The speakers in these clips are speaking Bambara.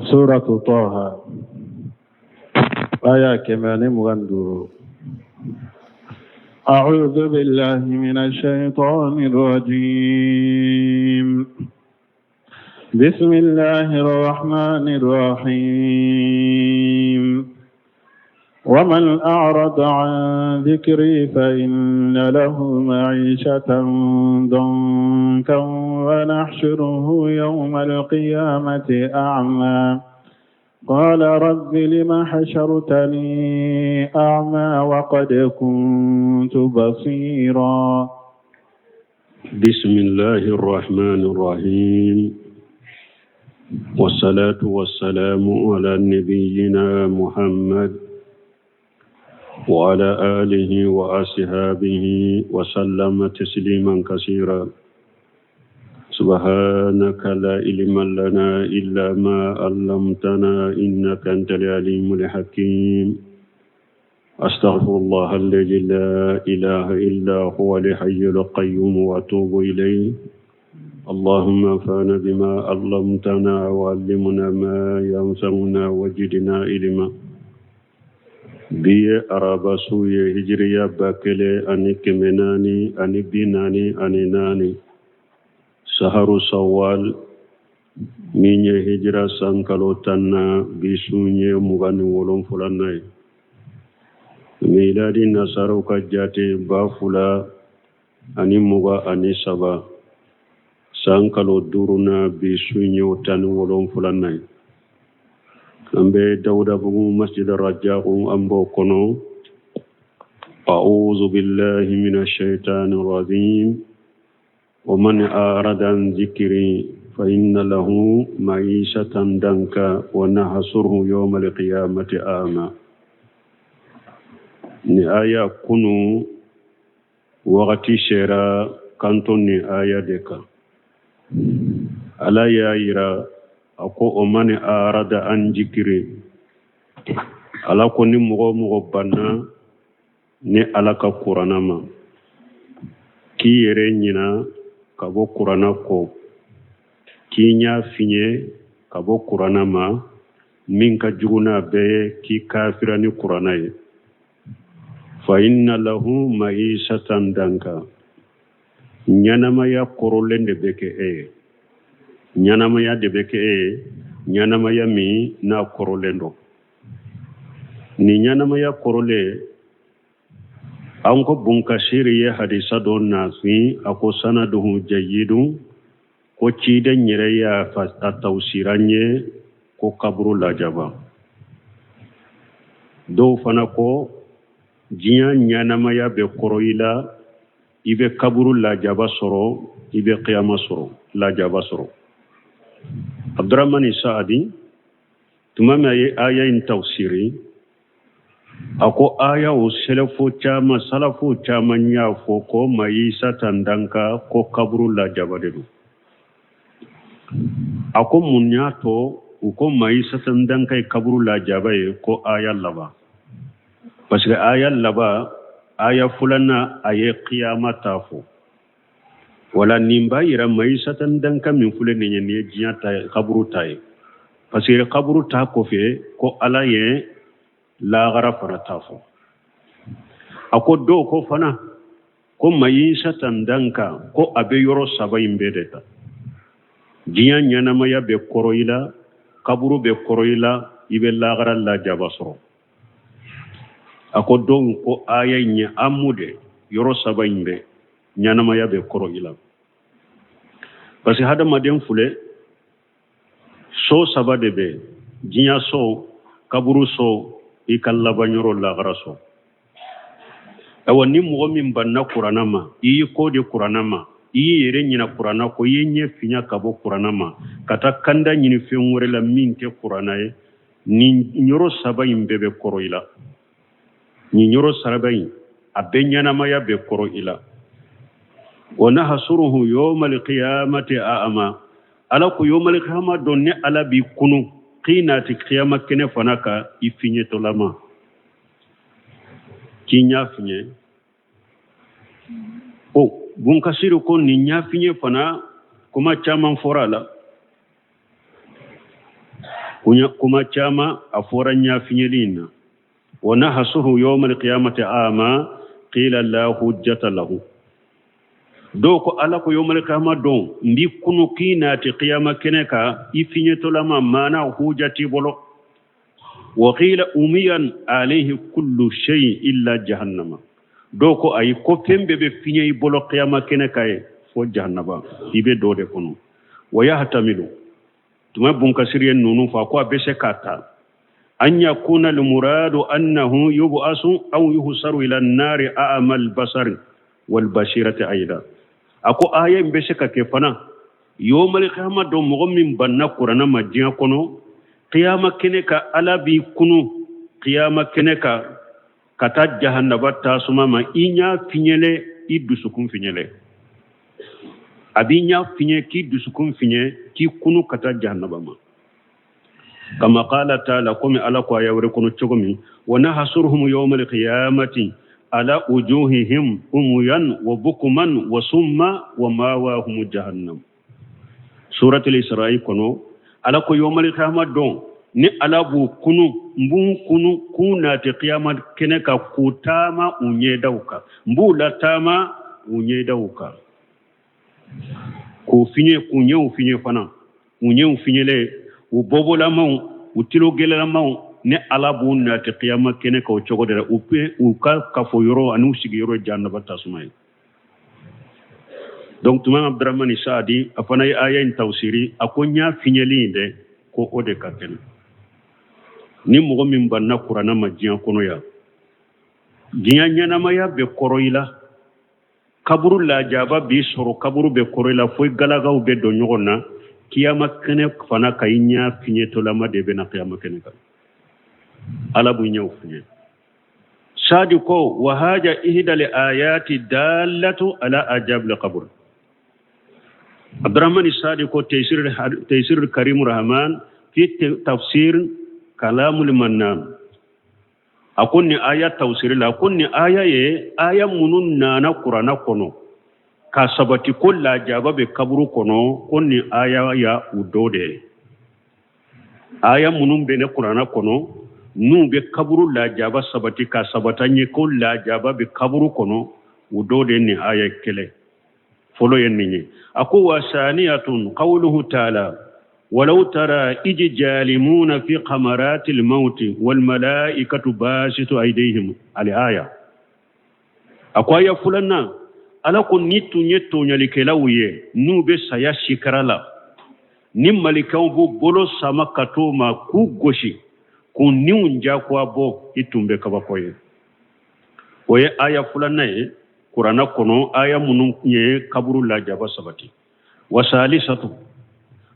Suratu Taha aya 125. أعوذ بالله من الشيطان الرجيم. بسم الله الرحمن الرحيم. ومن أعرض عن ذكري فإن له معيشة ضنكا ونحشره يوم القيامة أعمى. قال رب لم حشرتني أعمى وقد كنت بصيرا. بسم الله الرحمن الرحيم، والصلاة والسلام على نبينا محمد وعلى آله وأصحابه وسلم تسليما كثيرا. سبحانك لا علم لنا إلا ما علمتنا إنك أنت العليم الحكيم. أستغفر الله الذي لا إله إلا هو الحي القيوم وأتوب إليه. اللهم انفعنا بما علمتنا وعلمنا ما ينفعنا وزدنا علما. Bi ye araba su ye, hijiriya 1444, saharu sawal, min ye hijira san kalo 10 na, bi su ye 27nan ye. Miladi nasaraw ka jate 2023, san kalo 5 na, bi su ye o 17nan ye. An bɛ Dawudabugu Masjid Rajaku, an b'o kɔnɔ. أعوذ بالله من الشيطان الرجيم. ومن أعرض عن ذكري فإن له معيشة ضنكا ونحشره يوم القيامة أعمى. Ni aya kunu wagati sera kanto ni aya de kan. Ala y'a yira a ko ومن أعرض عن ذكري, Ala ko ni mɔgɔ o mɔgɔ banna ni Ala ka kuranna ma, k'i yɛrɛ ɲina ka bɔ kuranna kɔ, k'i ɲa fiɲɛ ka bɔ kuranna ma, min ka jugu n'a bɛɛ ye, k'i kafira ni kuranna ye, فإن له معيشة ضنكا, ɲɛnamaya kɔrɔlen de bɛ kɛ e ye, ɲɛnamaya de bɛ kɛ e ye, ɲɛnamaya min n'a kɔrɔlen don. Nin ɲɛnamaya kɔrɔlen, an ko Bunkasiri ye hadisa dɔ nafin, a ko سنده جيد, ko ciden yɛrɛ y'a a tawsira n ye ko kaburu lajaba. Dɔw fana ko diɲɛ ɲɛnamaya bɛ kɔrɔ i la, i bɛ kaburu lajaba sɔrɔ, i bɛ kiyama sɔrɔ, lajaba sɔrɔ. Abdurahmani Saadi, tuma min a ye aya in tawsiri, a ko aya o sɛlɛfo caman, salafo caman y'a fɔ ko معيشة ضنكا, ko kaburu lajaba de don. A ko mun y'a to u ko معيشة ضنكا ye kaburu lajaba ye? Ko aya laban, parce que aya laban, aya filanan, a ye kiyama ta fɔ. Wala nin b'a yira معيشة ضنكا min filɛ nin ye, nin ye diɲɛ ta ye, kaburu ta ye, parce que kaburu ta kɔfɛ ko Ala ye lahara fana ta fɔ. A ko dɔw ko fana ko معيشة ضنكا, ko a bɛ yɔrɔ saba in bɛɛ de ta: diɲɛ ɲɛnamaya bɛ kɔrɔ i la, kaburu bɛ kɔrɔ i la, i bɛ lahara lajaba sɔrɔ. A ko dɔw ko aya in ye amu de, yɔrɔ saba in bɛɛ ɲɛnamaya bɛ kɔrɔ i la, parce que hadamaden filɛ, so saba de bɛ: diɲɛ so, kaburu so, i ka laban yɔrɔ lahara so. Ayiwa, ni mɔgɔ min banna kuranna ma, i y'i kɔ di kuranna ma, i y'i yɛrɛ ɲina kuranna kɔ, i ye ɲɛ finya ka bɔ kuranna ma ka taa kanda ɲini fɛn wɛrɛ la min tɛ kuranna ye, nin yɔrɔ saba in bɛɛ bɛ kɔrɔ i la. Nin yɔrɔ saba in, a bɛɛ ɲɛnamaya bɛ kɔrɔ i la. ونحشره يوم القيامة أعمى. Ala ko يوم القيامة don, ni Ala b'i kunu k'i nati kiyama kɛnɛ fana kan, i fiɲɛtɔlama, k'i ɲa fiɲɛ. O Bunkasiri ko nin ɲa fiɲɛ fana, kuma caman fɔra a la. Kuma caman a fɔra ɲɛ fiɲɛli in na. Wa nahsuruhu yawma alqiyamati a'ma qila la hujjata lahu. Dɔw ko Ala ko yawma alqiyama don n b'i kunu k'i nati qiyama kɛnɛ kan i fiɲɛtɔlama maana huja t'i bolo. Wa qila umiyan alayhi kullu shay illa jahannama. Dɔw ko ayi, ko fɛn bɛɛ bɛ fiɲɛ i bolo qiyama kɛnɛ kan ye fo jahannaba, i bɛ dɔ de kɔnɔ. Wa yahtamilu, tuma bun kasiri ye ninnu fɔ, a ko a bɛ se k'a ta an yakuna almuradu annahu yub'asu aw yuhsaru ila an-nari a'ma al-basari wal basirati ayda. A ko aya in bɛ se ka kɛ fana yawmal qiyama don, mɔgɔ min banna kuranna ma diɲɛ kɔnɔ, qiyama kɛnɛ kan Ala b'i kunu qiyama kɛnɛ kan ka taa jahannaba tasuma ma, i ɲɛ fiɲɛlen, i dusukun fiɲɛlen. A b'i ɲɛ fiɲɛ k'i dusukun fiɲɛ k'i kunu ka taa jahannaba ma. Kama qala ta'ala, komi Ala ko aya wɛrɛ kɔnɔ cogo min, wa nahsuruhum yawmal qiyamati ala wujuhihim umuyan wa bukuman wa summa wa mawahum jahannam. Suratul Isra'i kɔnɔ, Ala ko yawmal qiyama don ni Ala b'u kunu, n b'u kunu k'u nati qiyama kɛnɛ kan k'u taama u ɲɛdaw kan, n b'u lataama u ɲɛdaw kan k'u fiɲɛ, k'u ɲɛw fiɲɛ fana, u ɲɛw fiɲɛlen, u bɔbɔlamaw, u tulo gɛlɛlamaw. Ni Ala b'u nati qiyama kɛnɛ kan o cogo de la, u bɛ u ka kafo yɔrɔ ani u sigiyɔrɔ jahannaba tasuma ye. Donc tuma Abdurahmani Saadi, a fana ye aya in tafsiri, a ko ɲa fiɲɛli in dɛ, ko o de ka kɛnɛ ni mɔgɔ min banna kuranna ma diɲɛ kɔnɔ yan, diɲɛ ɲɛnamaya bɛ kɔrɔ i la, kaburu lajaba b'i sɔrɔ, kaburu bɛ kɔrɔ i la fo i galagaw bɛ don ɲɔgɔn na. Kiyama kɛnɛ fana ka i ɲɛ fiɲɛtɔlama de bɛ na kiyama kɛnɛ kan, Ala b'u ɲɛw fiɲɛ. Sadi ko wa haja ihda li ayati dallatu ala ajabil qabr. Abdurrahman Sadi ko Taysir Karim Rahman fi tafsir Kalamul Mannan, a ko nin aya tafsiri la, ko nin aya ye aya minnu nana kuranna kɔnɔ ka sabati ko lajaba bɛ kaburu kɔnɔ, ko nin aya ya u dɔ de ye. Aya minnu bɛ ne kuranna kɔnɔ n'u bɛ kaburu lajaba sabati ka sabata ɲɛ ko lajaba bɛ kaburu kɔnɔ, u dɔ de nin aya kɛlɛ fɔlɔ ye nin ye. A ko wa saniyatun qawluhu ta'ala walaw tara iji jalimuna fi qamaratil mauti wal malaikatu basitu aydihim al aya. A ko aya filanan, Ala ko ni tun ye tɔɲɔlikɛlaw ye n'u bɛ saya sikara la, ni malikaw b'u bolo sama ka t'u ma k'u gosi k'u niw jagoya bɔ, i tun bɛ kabako ye. O ye aya filanan ye kuranna kɔnɔ, aya minnu ye kaburu lajaba sabati. Wa salisatu,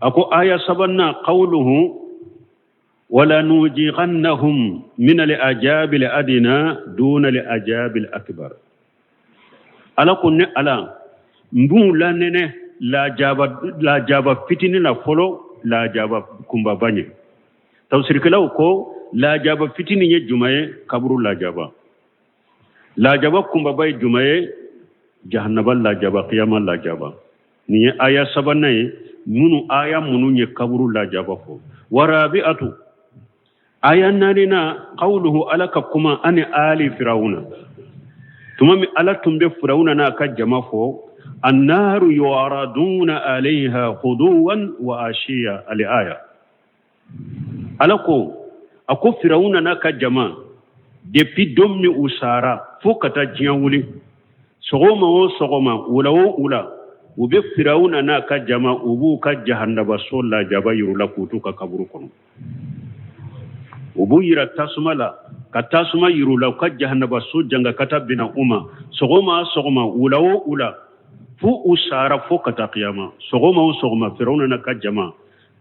a ko aya sabanan, qawluhu wala nujiqannahum min al-ajabi al-adna duna al-ajabi al-akbar. Ala ko ne Ala n b'u lanɛnɛ lajaba fitinin la fɔlɔ, lajaba kunbaba ɲɛ. Tafsirikɛlaw ko lajaba fitinin ye jumɛn ye? Kaburu lajaba. Lajaba kunbaba ye jumɛn ye? Jahannaba lajaba, kiyama lajaba. Nin ye aya sabanan ye minnu aya minnu ye kaburu lajaba fɔ. Warabi'atu, aya naaninan, qawluhu, Ala ka kuma ani ali firawuna, tuma min Ala tun bɛ firawuna n'a ka jama fɔ, annaru yu'raduna alayha ghuduwan wa ashiya al aya. Ala ko, a ko firawuna n'a ka jama, depuis don min u sara fo ka taa diɲɛ wuli, sɔgɔma o sɔgɔma, wula o wula, u bɛ firawuna n'a ka jama, u b'u ka jahandabaso lajaba yir'u la k'u t'u ka kaburu kɔnɔ. U b'u yira tasuma la ka tasuma yir'u la, u ka jahandabaso janga ka taa bina u ma sɔgɔma sɔgɔma, wula o wula, fo u sara fo ka taa kiyama. Sɔgɔma o sɔgɔma, firawuna n'a ka jama,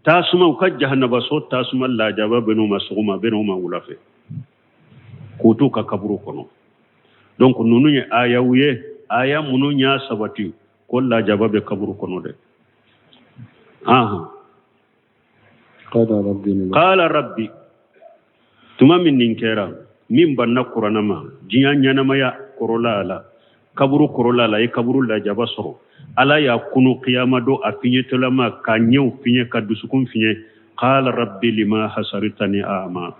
tasuma, u ka jahandabaso tasuma lajaba bɛ n'u ma sɔgɔma, bɛ n'u ma wula fɛ k'u t'u ka kaburu kɔnɔ. Donc ninnu ye ayaw ye, aya minnu y'a sabati ko lajaba bɛ kaburu kɔnɔ dɛ. Ahan. Qala rabbi. Qala rabbi, tuma min nin kɛra, min banna kuranna ma, diɲɛ ɲɛnamaya kɔrɔla a la, kaburu kɔrɔla la, i ye kaburu lajaba sɔrɔ, Ala y'a kunu kiyama don a fiɲɛtɔlama ka ɲɛw fiɲɛ ka dusukun fiɲɛ. Qala rabbi lima hasaritani a'ma.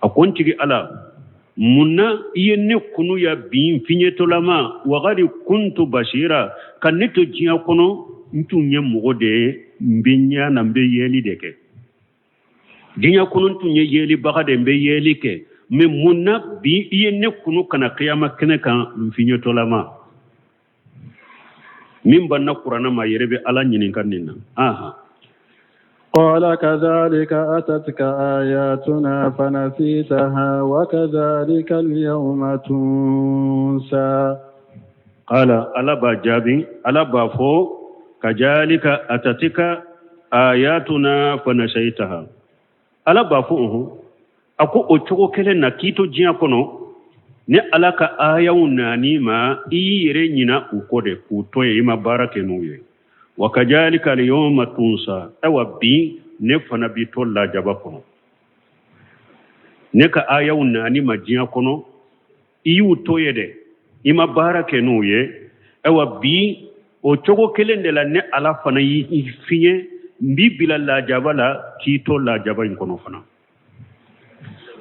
A ko n tigi Ala, mun na i ye ne kunu ya bi n fiɲɛtɔlama, wagadi kuntu basira, ka ne to diɲɛ kɔnɔ, n tun ye mɔgɔ de ye, n bɛ ɲɛ na, n bɛ yeli de kɛ. Diɲɛ kɔnɔ n tun ye yelibaga de, n bɛ yeli kɛ, mais mun na bi i ye ne kunu ka na kiyama kɛnɛ kan n fiɲɛtɔlama? Min banna kuranna ma yɛrɛ bɛ Ala ɲininka nin na. Aha. قال كذلك أتتك آياتنا فنسيتها وكذلك اليوم تنسى قال ala b'a jaabi, Ala b'a fɔ kazalika atatika ayatuna fanasayitaha. Ala b'a fɔ unhun, a ko o cogo kelen na k'i to diɲɛ kɔnɔ, ne Ala ka ayaw nan'i ma, i y'i yɛrɛ ɲina u kɔ de k'u to yen, i ma baara kɛ n'u ye. Wa kazalika alyawma tunsa, ayiwa bi ne fana b'i to lajaba kɔnɔ. Ne ka ayaw nan'i ma diɲɛ kɔnɔ, i y'u to ye dɛ, i ma baara kɛ n'u ye. Ayiwa bi o cogo kelen de la ne Ala fana y'i fiɲɛ, n b'i bila lajaba la k'i to lajaba in kɔnɔ fana.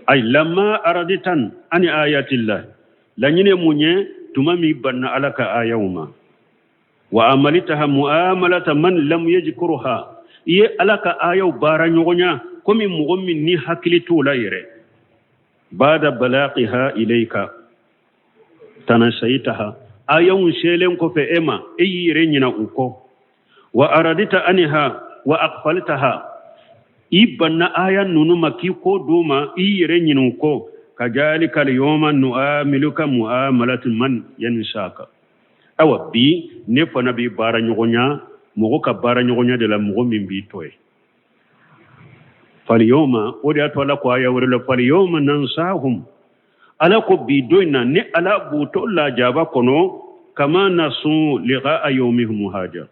Ay lamma araditan ani ayatillah, laɲini mun ye tuma min banna Ala ka ayaw ma, wa amalitaha muamalata man lam yajkuruha, i ye Ala ka ayaw baara ɲɔgɔnya komi mɔgɔ min ni hakili t'o la yɛrɛ. Bada balaqiha ilayka tanasayitaha, ayaw selen kɔfɛ e ma, e y'i yɛrɛ ɲina u kɔ. Wa aradita anha wa aqfaltaha, i banna aya ninnu ma k'i kɔ d'u ma, i yɛrɛ ɲina u kɔ. Kajalika alyawma nu'amiluka mu'amalati man yansaka, awa bi ne fana b'i baara ɲɔgɔnya mɔgɔ ka baara ɲɔgɔnya de la, mɔgɔ min b'i to ye. Falyawma, o de y'a to Ala ko aya wɛrɛ la falyawma nansahum, Ala ko bi don in na ne Ala b'u to lajaba kɔnɔ, kama nasu liqa'a yawmihim haja,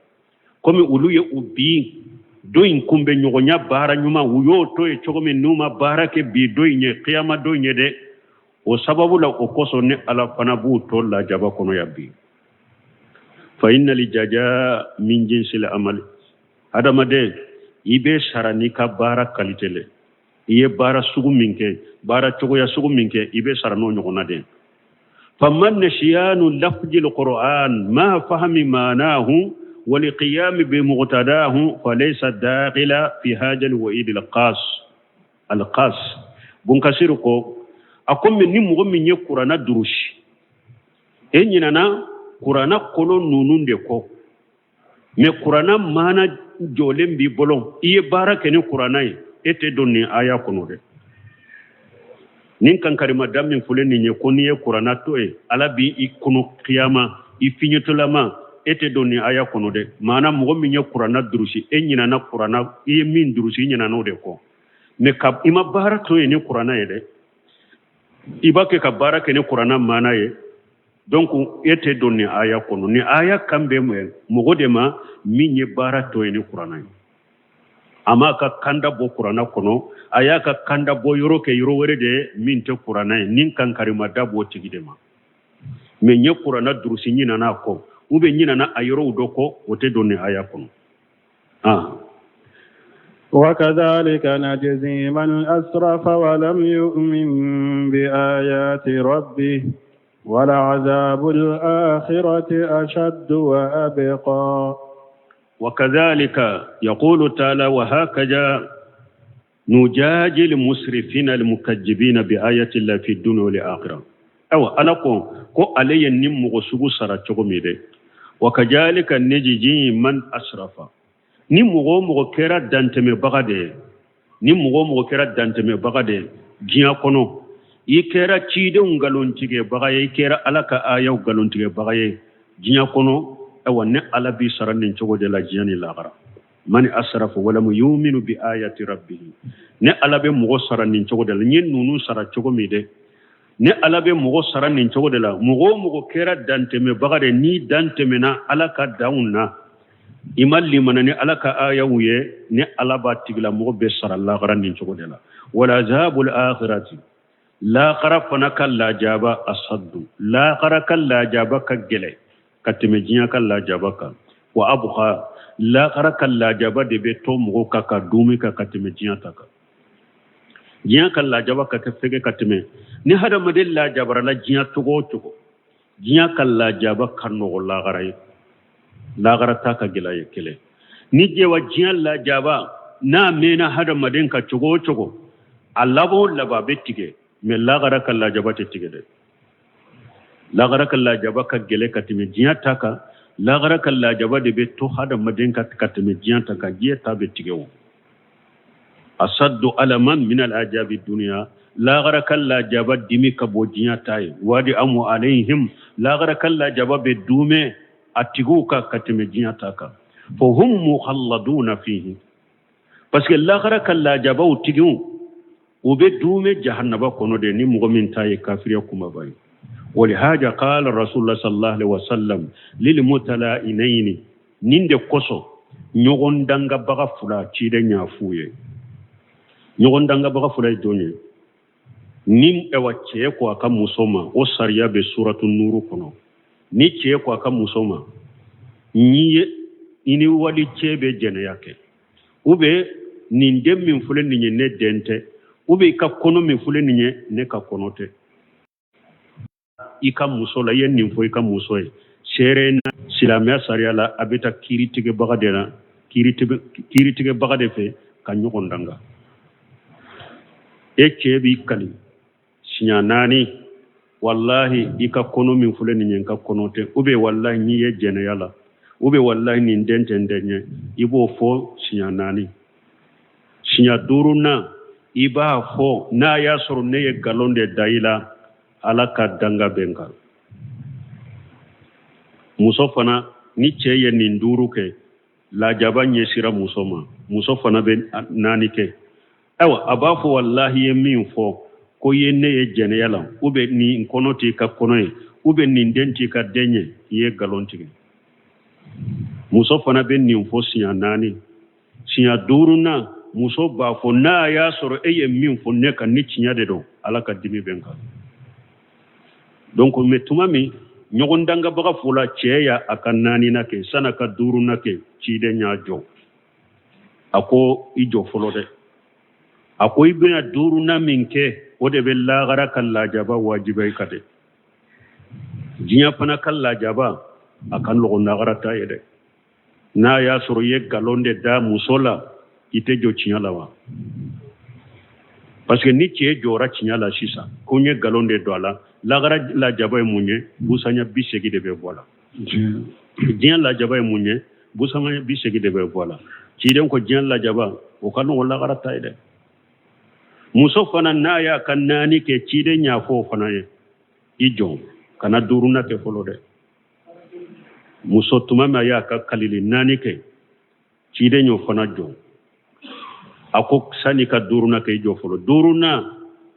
komi olu ye u bi don in kunbɛ ɲɔgɔnya baara ɲuman, u y'o to ye cogo min n'u ma baara kɛ bi don in ye, kiyama don in ye dɛ. O sababu la, o kosɔn ne Ala fana b'u to lajaba kɔnɔ yan bi. Fa inna li jaja min jinsil amali, adamaden i bɛ sara n'i ka baara qualité le. I ye baara sugu min kɛ, baara cogoya sugu min kɛ, i bɛ sara n'o ɲɔgɔnna de. Faman nisiyanu lafjil qur'an ma fahmi manahu wal qiyam bi muqtadahu falaysa dakhila fi hadha al wa'id al qas al qas. Bunkasir ko a ko ni mɔgɔ min ye kuranna durusi, e ɲinana kuranna kolo ninnu de kɔ, mais kuranna maana jɔlen b'i bolo, i ye baara kɛ ni kuranna ye, e tɛ don nin aya kɔnɔ dɛ. Nin kankarimada min fɔlen nin ye ko n'i ye kuranna to yen, Ala b'i kunu kiyama i fiɲɛtɔlama, e tɛ don nin aya kɔnɔ dɛ. Maana mɔgɔ min ye kuranna durusi, e ɲinana kuranna, i ye min durusi, i ɲinana o de kɔ, mais ka i ma baara to yen ni kuranna ye dɛ, i b'a kɛ ka baara kɛ ni kuranna maana ye, donc e tɛ don nin aya kɔnɔ. Nin aya kan bɛ mɔgɔ de ma min ye baara to yen ni kuranna ye, a m'a ka kanda bɔ kuranna kɔnɔ, a y'a ka kanda bɔ yɔrɔ kɛ yɔrɔ wɛrɛ de ye min tɛ kuranna ye, nin kankarimada b'o tigi de ma. Mais n ye kuranna durusi, ɲinana a kɔ, ou bien ɲinana a yɔrɔw dɔ kɔ, o tɛ don nin aya kɔnɔ. وكذلك نجزي من أسرف ولم يؤمن بآيات ربه ولعذاب الآخرة أشد وأبقى. وكذلك يقول تعالى وهكذا نجازي المسرفين المكذبين بآيات الله في الدنيا والآخرة. Awa Ala ko ale ye nin mɔgɔ sugu sara cogo min dɛ, وكذلك نجزي من أسرف, ni mɔgɔ o mɔgɔ kɛra dantɛmɛbaga de ye, ni mɔgɔ o mɔgɔ kɛra dantɛmɛbaga de ye diɲɛ kɔnɔ, i kɛra cidenw nkalontigɛbaga ye, i kɛra Ala ka ayaw nkalontigɛbaga ye diɲɛ kɔnɔ, awa ne Ala b'i sara nin cogo de la diɲɛ ni lahara. Man asrafa walam yuminu bi ayati rabbihi, ne Ala bɛ mɔgɔ sara nin cogo de la. N ye ninnu sara cogo min dɛ, ne Ala bɛ mɔgɔ sara nin cogo de la. Mɔgɔ o mɔgɔ kɛra dantɛmɛbaga de, n'i dantɛmɛna Ala ka danw na, i ma limana ni Ala ka ayaw ye, ne Ala b'a tigilamɔgɔ bɛ sara lahara nin cogo de la. Wala azabul akhirati, lahara fana ka lajaba asaddu, lahara ka lajaba ka gɛlɛ ka tɛmɛ diɲɛ ka lajaba kan. Wa abqa, lagara ka lajaba de bɛ to mɔgɔw kan ka duumɛ kan ka tɛmɛ diɲɛ ta kan. Diɲɛ ka lajaba ka kɛ fɛgɛ ka tɛmɛ. Ni hadamaden lajabarala diɲɛ cogo o cogo, diɲɛ ka lajaba ka nɔgɔ lagara ye, lagara ta ka gɛlɛ ye kelen. Ni jewa diɲɛ lajaba n'a mɛnna hadamaden kan cogo o cogo, a laban o laban a bɛ tigɛ, mɛ lagara ka lajaba tɛ tigɛ dɛ. Lagara ka lajaba ka gɛlɛ ka tɛmɛ diɲɛ ta kan. Lagara ka lajaba de bɛ to hadamaden kan ka tɛmɛ diɲɛ ta kan. Diɲɛ ta bɛ tigɛ o. Asaddu alaman min al ajabi dunya, lagara ka lajaba dimi ka bon diɲɛ ta ye. Wadi amu alayhim, lagara ka lajaba bɛ duumɛ a tigiw kan ka tɛmɛ diɲɛ ta kan. Fa hum mukhalladuna fihi, parce que lagara ka lajabaw tigiw u bɛ duumɛ jahannaba kɔnɔ de, ni mɔgɔ min ta ye kafiriya kumaba ye. Walihaja qala rasulullah sallallahu alaihi wasallam lil mutala'inaini, nin de kosɔn ɲɔgɔn dangabaga fila ciden y'a f'u ye. Ɲɔgɔn dangabaga fila ye jɔn ye? Ni ɛwa cɛ ko a ka muso ma, o sariya bɛ suratu nuru kɔnɔ. Ni cɛ ko a ka muso ma, n'i ye i ni wali cɛ bɛ jɛnɛya kɛ, ou bien nin den min filɛ nin ye ne den tɛ, ou bien i ka kɔnɔ min filɛ nin ye ne ka kɔnɔ tɛ, i ka muso la, i ye nin fɔ i ka muso ye, seere na silamɛya sariya la, a bɛ taa kiiritigɛbaga de la, kiiritigɛbaga de fɛ ka ɲɔgɔn danga. E cɛ b'i kali siɲɛ naani, walahi i ka kɔnɔ min filɛ nin ye n ka kɔnɔ tɛ, ou bien walahi n'i ye jɛnɛya la, ou bien walahi nin den tɛ n den ye, i b'o fɔ siɲɛ naani. Siɲɛ duurunan i b'a fɔ n'a y'a sɔrɔ ne ye nkalon de da i la, Ala ka danga bɛ n kan. Muso fana, ni cɛ ye nin duuru kɛ, lajaba ɲɛsira muso ma, muso fana bɛ naani kɛ. Ayiwa, a b'a fɔ walahi ye min fɔ ko ye ne ye jɛnɛya la, ou bien nin kɔnɔ t'i ka kɔnɔ ye, ou bien nin den t'i ka den ye, i ye nkalon tigɛ. Muso fana bɛ nin fɔ siɲɛ naani. Siɲɛ duurunan muso b'a fɔ n'a y'a sɔrɔ e ye min fɔ ne kan ni tiɲɛ de don, Ala ka dimi bɛ n kan. Donc mais tuma min ɲɔgɔn dangabaga fila cɛ y'a a ka naaninan kɛ san'a ka duurunan kɛ, ciden y'a jɔ, a ko i jɔ fɔlɔ dɛ. A ko i bɛna duurunan min kɛ, o de bɛ lagara ka lajaba wajibiya i kan dɛ. Diɲɛ fana ka lajaba a ka nɔgɔn lagara ta ye dɛ. N'a y'a sɔrɔ i ye nkalon de da muso la, i tɛ jɔ tiɲɛ la wa? Parce que ni cɛ jɔra tiɲɛ la sisan ko n ye nkalon de don a la, lagara lajaba ye mun ye? Busanya 80 de bɛ bɔ a la. Diɲɛ lajaba ye mun ye? Busanya 80 de bɛ bɔ a la. Ciden ko diɲɛ lajaba o ka nɔgɔn lagara ta ye dɛ. Muso fana n'a y'a ka naani kɛ, ciden y'a fɔ o fana ye, i jɔ kana duurunan kɛ fɔlɔ dɛ. Muso tuma min a y'a ka kalili naani kɛ, ciden y'o fana jɔ, a ko sani ka duurunan kɛ, i jɔ fɔlɔ. Duurunan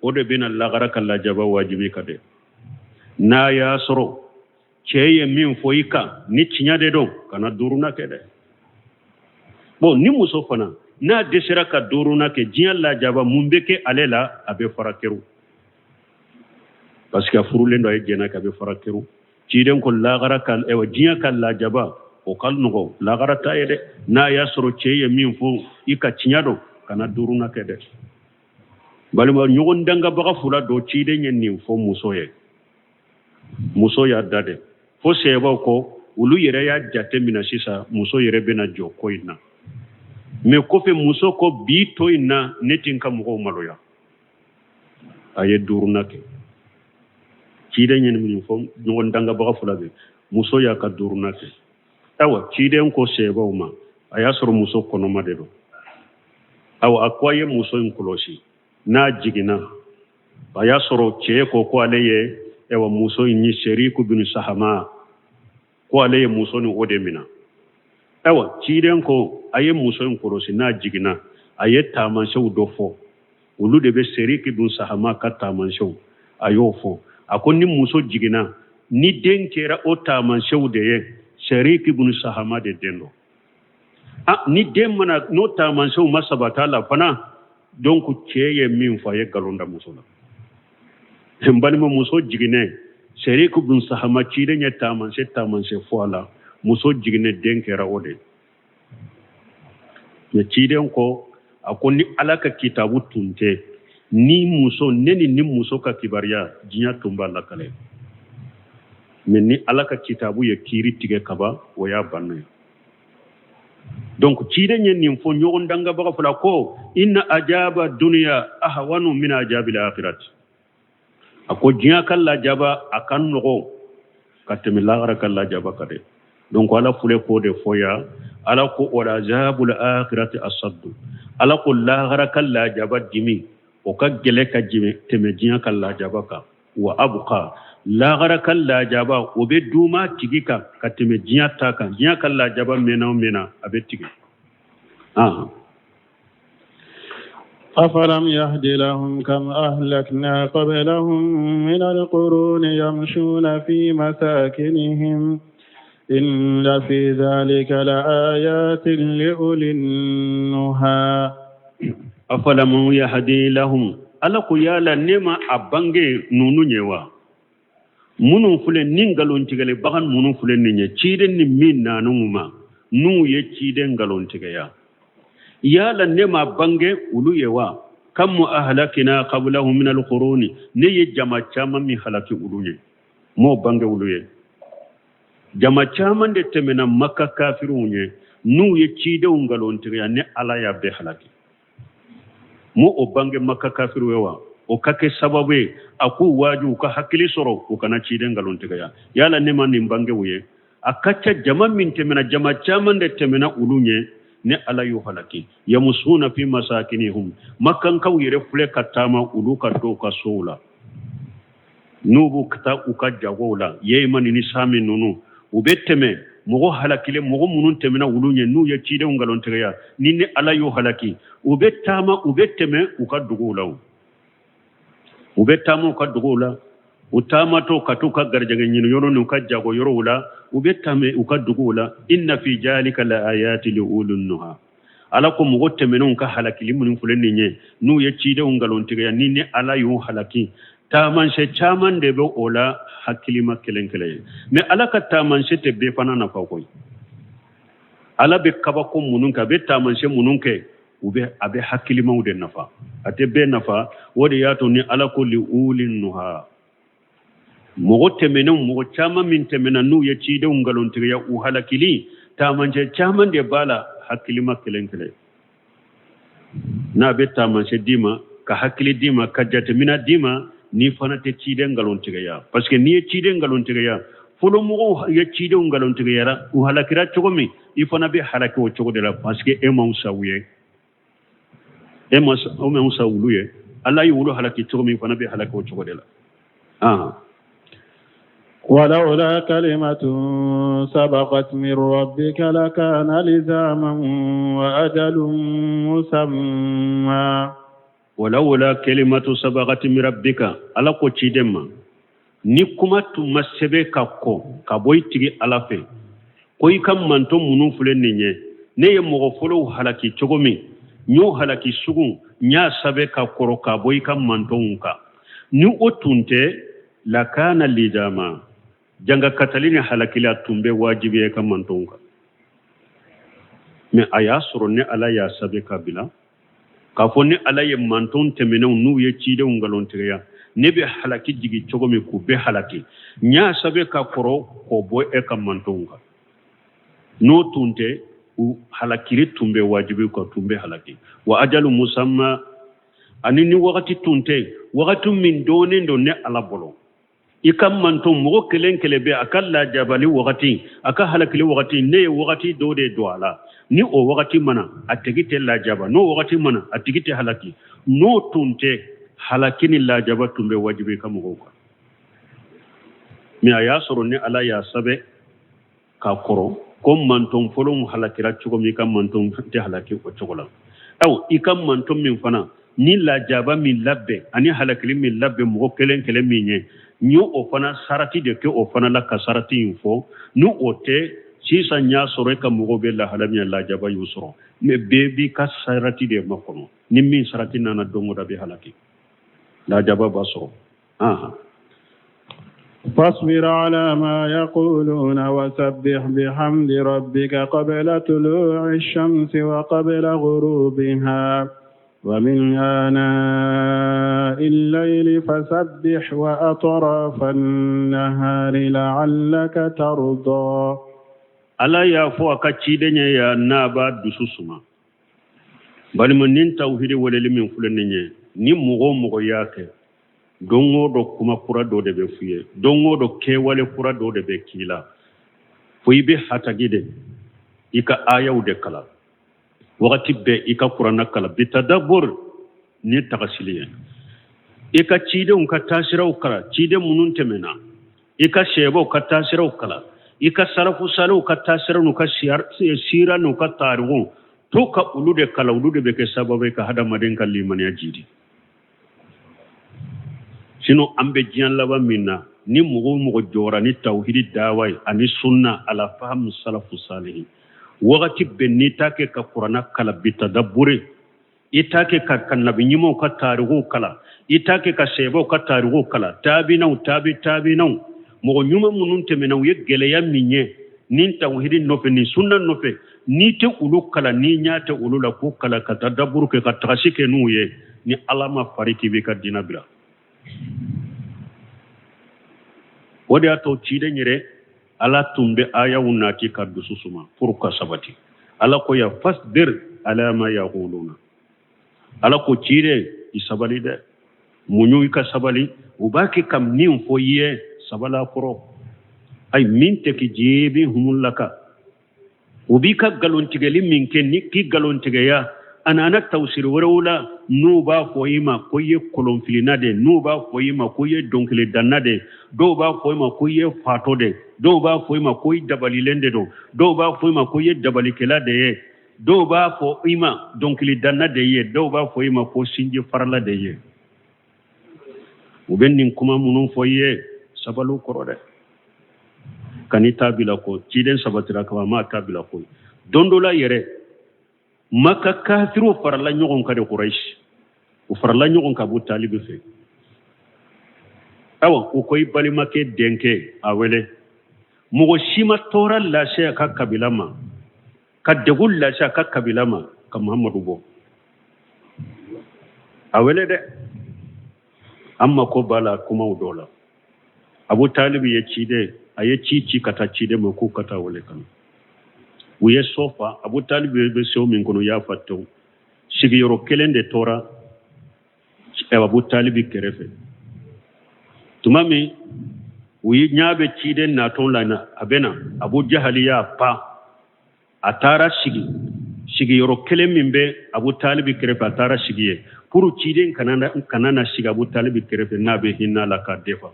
o de bɛna lagara ka lajaba wajibi kan dɛ. N'a y'a sɔrɔ cɛ ye min fɔ i kan ni tiɲɛ de don, kana duurunan kɛ dɛ. Bon, ni muso fana n'a dɛsɛra ka duurunan kɛ, diɲɛ lajaba mun bɛ kɛ ale la? A bɛ fara keru, parce que a furulen don, a ye jɛnɛ kɛ, a bɛ fara keru. Ciden ko lagara ka ɛwà diɲɛ ka lajaba o ka nɔgɔ lagara ta ye dɛ. N'a y'a sɔrɔ cɛ ye min fɔ i ka tiɲɛ don, kana duurunan kɛ dɛ. Balima, ɲɔgɔn dangabaga fila don, ciden ye nin fɔ muso ye, muso y'a da dɛ. Fo sɛbaw ko olu yɛrɛ y'a jate minɛ sisan, muso yɛrɛ bɛna jɔ ko in na. Mais kɔfɛ muso ko bi to in na, ne tɛ n ka mɔgɔw maloya. A ye duurunan kɛ. Ciden ye nin fɔ ɲɔgɔn dangabaga fila bɛ, muso y'a ka duurunan kɛ. Ayiwa, ciden ko sɛbaw ma, a y'a sɔrɔ muso kɔnɔma de don. Ayiwa, a ko a ye muso in kɔlɔsi n'a jiginna. A y'a sɔrɔ cɛ ko ko ale ye ayiwa muso in ni Seriku bin Sahama, ko ale ye muso ni o de minɛ. Ayiwa, ciden ko a ye muso in kɔlɔsi n'a jiginna. A ye taamasiyɛnw dɔ fɔ, olu de bɛ Seriki bin Sahama ka taamasiyɛnw, a y'o fɔ. A ko ni muso jiginna, ni den kɛra o taamasiyɛnw de ye, Seriki bin Sahama de den don. Ah, ni den mana n'o taamasiyɛnw ma sabata la fana, donc cɛ ye min fɔ, a ye nkalon da muso la. N balima, muso jiginnen, Seriku bin Sahama, ciden ye taamasiyɛn fɔ a la, Muso jiginnen den kɛra o de ye. Mɛ ciden ko, a ko ni Ala ka kitabu tun tɛ ni muso ne ni ni muso ka kibaruya diɲɛ tun b'a lakale. Mɛ ni Ala ka kitabu ye kiiri tigɛ kaban, o y'a bannen ye. Donc ciden ye nin fɔ ɲɔgɔn dangabaga fila ko inna ajaba duniya ahwanu min ajabil akhirati. A ko diɲɛ ka lajaba a ka nɔgɔ ka tɛmɛ lahara ka lajaba kan dɛ. Donc Ala filɛ k'o de fɔ yan. Ala ko wala azabul akhirati asaddu. Ala ko lahara ka lajaba dimi o ka gɛlɛ ka tɛmɛ diɲɛ ka lajaba kan. Wa abqa, lahara ka lajaba o bɛ duuma tigi kan ka tɛmɛ diɲɛ ta kan. Diɲɛ ka lajaba mɛnna o mɛnna a bɛ tigɛ. أفلم يهد لهم كم أهلكنا قبلهم من القرون يمشون في مساكنهم إن في ذلك لآيات لأولي النهى. أفلم يهدي لهم, Ala ko yala ne ma a bange nunu ye wa? Minnu filɛ ni nkalontigɛli bagan minnu filɛ nin ye, ciden ni min nan'u ma, n'u ye ciden nkalontigɛya, yala ne ma bange olu ye wa? Kam ahlakina qablahum min alquruni, ne ye jama caman min halaki olu ye, m'o bange olu ye. Jama caman de tɛmɛna Maka kafiriw ye, n'u ye cidenw nkalontigɛya, ne Ala y'a bɛɛ halaki. M'o o bange Maka kafiriw ye wa? O ka kɛ sababu ye a k'u waaju, u ka hakili sɔrɔ, u kana ciden nkalontigɛya. Yala ne ma nin bange u ye? A ka ca jama min tɛmɛna, jama caman de tɛmɛna olu ɲɛ, ne Ala y'u halaki. Yamusuna fi masakinihum, makankaw yɛrɛ filɛ ka taama olu ka dɔw ka sow la, n'u b'u taa u ka jagow la, Yemani ni Sami ninnu, u bɛ tɛmɛ mɔgɔ halakilen, mɔgɔ minnu tɛmɛna olu ɲɛ, n'u ye cidenw nkalontigɛya, ni ne Ala y'u halaki, u bɛ taama, u bɛ tɛmɛ u ka duguw la, u bɛ taama u ka duguw la, u taamatɔ ka t'u ka garijɛgɛ ɲini yɔrɔ n'u ka jago yɔrɔw la, u bɛ tɛmɛ u ka duguw la. Inna fi jalika la ayati li ulul nuha. Ala ko mɔgɔ tɛmɛnenw ka halakili minnu filɛ nin ye, n'u ye cidenw nkalontigɛya, ni ne Ala y'u halaki, taamasiyɛn caman de bɛ o la hakilima kelen kelen ye. Mɛ Ala ka taamasiyɛn tɛ bɛɛ fana nafa koyi. Ala bɛ kabako minnu kɛ, a bɛ taamasiyɛn minnu kɛ, u bɛ a bɛ hakilimaw de nafa, a tɛ bɛɛ nafa. O de y'a to ni Ala ko li uli nuha, mɔgɔ tɛmɛnenw, mɔgɔ caman min tɛmɛna, n'u ye cidenw nkalontigiya, u halakili taamasiyɛn caman de b'a la hakilima kelen kelen. N'a bɛ taamasiyɛn d'i ma, ka hakili d'i ma, ka jateminɛ d'i ma, n'i fana tɛ ciden nkalontigiya. Parce que n'i ye ciden nkalontigiya, fɔlɔ mɔgɔw ye cidenw nkalontigiyara, u halakira cogo min, i fana bɛ halaki o cogo de la, parce que e ma fisa u ye, e ma fisa olu ye. Ala ye olu halaki cogo min, i fana bɛ halaki o cogo de la. ولولا كلمة سبقت من ربك لكان لزاما وأجل مسمى. ولولا كلمة سبقت من ربك, Ala ko ciden ma, ni kuma tun ma sɛbɛn ka kɔ ka bɔ i tigi Ala fɛ ko i ka manton minnu filɛ nin ye, ne ye mɔgɔ fɔlɔw halaki cogo min, n y'o halaki sugu, n y'a sɛbɛn ka kɔrɔ ka bɔ i ka mantonw kan, ni o tun tɛ, lakana lidama, janga katali ni halakili a tun bɛ wajibi i ka mantonw kan. Mɛ a y'a sɔrɔ ne Ala y'a sɛbɛn ka bila k'a fɔ ni Ala ye manton tɛmɛnenw, n'u ye cidenw nkalontigiya, ne bɛ halaki jigi cogo min k'u bɛ halaki, n y'a sɛbɛn ka kɔrɔ k'o bɔ e ka mantonw kan. N'o tun tɛ, u halakili tun bɛ wajibi kan, tun bɛ halaki. Wa ajalu musamma, ani ni wagati tun tɛ, wagati min dɔnnen don ne Ala bolo, i ka manton mɔgɔ kelen kelen bɛ a ka lajabali wagati, a ka halakili wagati, ne ye wagati dɔ de don a la, ni o wagati mana a tigi tɛ lajaba, n'o wagati mana a tigi tɛ halaki. N'o tun tɛ, halaki ni lajaba tun bɛ wajibi i ka mɔgɔw kan. Mɛ a y'a sɔrɔ ni Ala y'a sɛbɛn ka kɔrɔ ko manton fɔlɔw halakira cogo min, i ka manton tɛ halaki o cogo la. Aw i ka manton min fana ni lajaba min labɛn ani halakili min labɛn mɔgɔ kelen kelen min ye, n y'o o fana sarati de kɛ o fana la ka sarati in fɔ. Ni o tɛ, sisan y'a sɔrɔ e ka mɔgɔw bɛ lahala min lajaba y'u sɔrɔ. Mɛ bɛɛ b'i ka sarati de makɔnɔ, ni min sarati nana don o don a bɛ halaki, lajaba b'a sɔrɔ. فاصبر على ما يقولون وسبح بحمد ربك قبل طلوع الشمس وقبل غروبها ومن آناء الليل فسبح وأطراف النهار لعلك ترضى. Ala y'a fɔ a ka ciden ye ya n'a b'a dusu suma. Balima, nin tawhidi weleli min filɛ nin ye, ni mɔgɔ o mɔgɔ y'a kɛ, don o don kuma kura dɔ de bɛ f'i ye, don o don kɛwale kura dɔ de bɛ k'i la, fo i bɛ hatagi de i ka ayaw de kalan wagati bɛɛ, i ka kuranna kalan bitadabur ni tagasili ye, i ka cidenw ka taasiraw kalan, ciden minnu tɛmɛna, i ka sahabaw ka taasiraw kalan, i ka salafu saliw ka taasiraw n'u ka sira n'u ka tariku, to ka olu de kalan. Olu de bɛ kɛ sababu ye ka hadamaden ka limaniya jidi. Sinon an bɛ diɲɛ laban min na, ni mɔgɔ o mɔgɔ jɔra ni tawhidi dawa ye ani sunna ala fahamu salafu salihin, wagati bɛɛ n'i t'a kɛ ka kuranna kalan bitadaburi, i t'a kɛ ka nabi ɲumanw ka tarikuw kalan, i t'a kɛ ka sahabaw ka tarikuw kalan, taabinaw, taabi taabinaw, mɔgɔ ɲuman minnu tɛmɛna, u ye gɛlɛya min ye nin tawhidi nɔfɛ, nin sunna nɔfɛ, n'i tɛ olu kalan, n'i ɲɛ tɛ olu la k'u kalan, ka tadaburu kɛ, ka tagasi kɛ n'u ye, ni Ala ma fari k'i b'i ka diinɛ bila. O de y'a to ciden yɛrɛ, Ala tun bɛ ayaw nati ka dusu suma pour ka sabati. Ala ko ya fasbir ala ma yaquluna. Ala ko ciden, i sabali dɛ, muɲu, i ka sabali, u b'a kɛ ka min fɔ i ye, sabali a kɔrɔ. Ayi min tɛ k'i jibi humulaka, u b'i ka nkalontigɛli min kɛ ni k'i nkalontigɛya, a nana tawusiri wɛrɛw la, n'u b'a fɔ i ma ko i ye kolonfilina de, n'u b'a fɔ i ma ko i ye dɔnkilidanna de, dɔw b'a fɔ i ma ko i ye fatɔ de, dɔw b'a fɔ i ma ko i dabalilen de don, dɔw b'a fɔ i ma ko i ye dabalikɛla de ye, dɔw b'a fɔ i ma dɔnkilidanna de ye, dɔw b'a fɔ i ma ko sinji farala de ye. U bɛ nin kuma minnu fɔ i ye, sabali kɔrɔ dɛ, kan'i ta bila ko ciden sabatira kaba ma ta bila ko. Don dɔ la yɛrɛ, Maka kafiriw farala ɲɔgɔn kan de, Kuraish, u farala ɲɔgɔn kan Abu Talibi fɛ. Awa, u ko i balimakɛ denkɛ a wele. Mɔgɔ si ma tɔɔrɔ lase a ka kabila ma, ka degun lase a ka kabila ma ka Muhamadu bɔ. A wele dɛ, an mako b'a la kumaw dɔ la. Abu Talibi ye ciden, a ye ci ci ka taa ciden ma k'u ka taa wele ka na. U ye so fa, Abu Talibi bɛ so min kɔnɔ, u y'a fa tewu. Sigiyɔrɔ kelen de tora Abu Talibi kɛrɛfɛ. Tuma min u ye ɲa bɛ ciden natɔ la na, a bɛ na, Abu Jahali y'a pan, a taara sigi sigiyɔrɔ kelen min bɛ Abu Talibi kɛrɛfɛ, a taara sigi yen pour ciden kana na sigi Abu Talibi kɛrɛfɛ n'a bɛ hinɛ la k'a defa.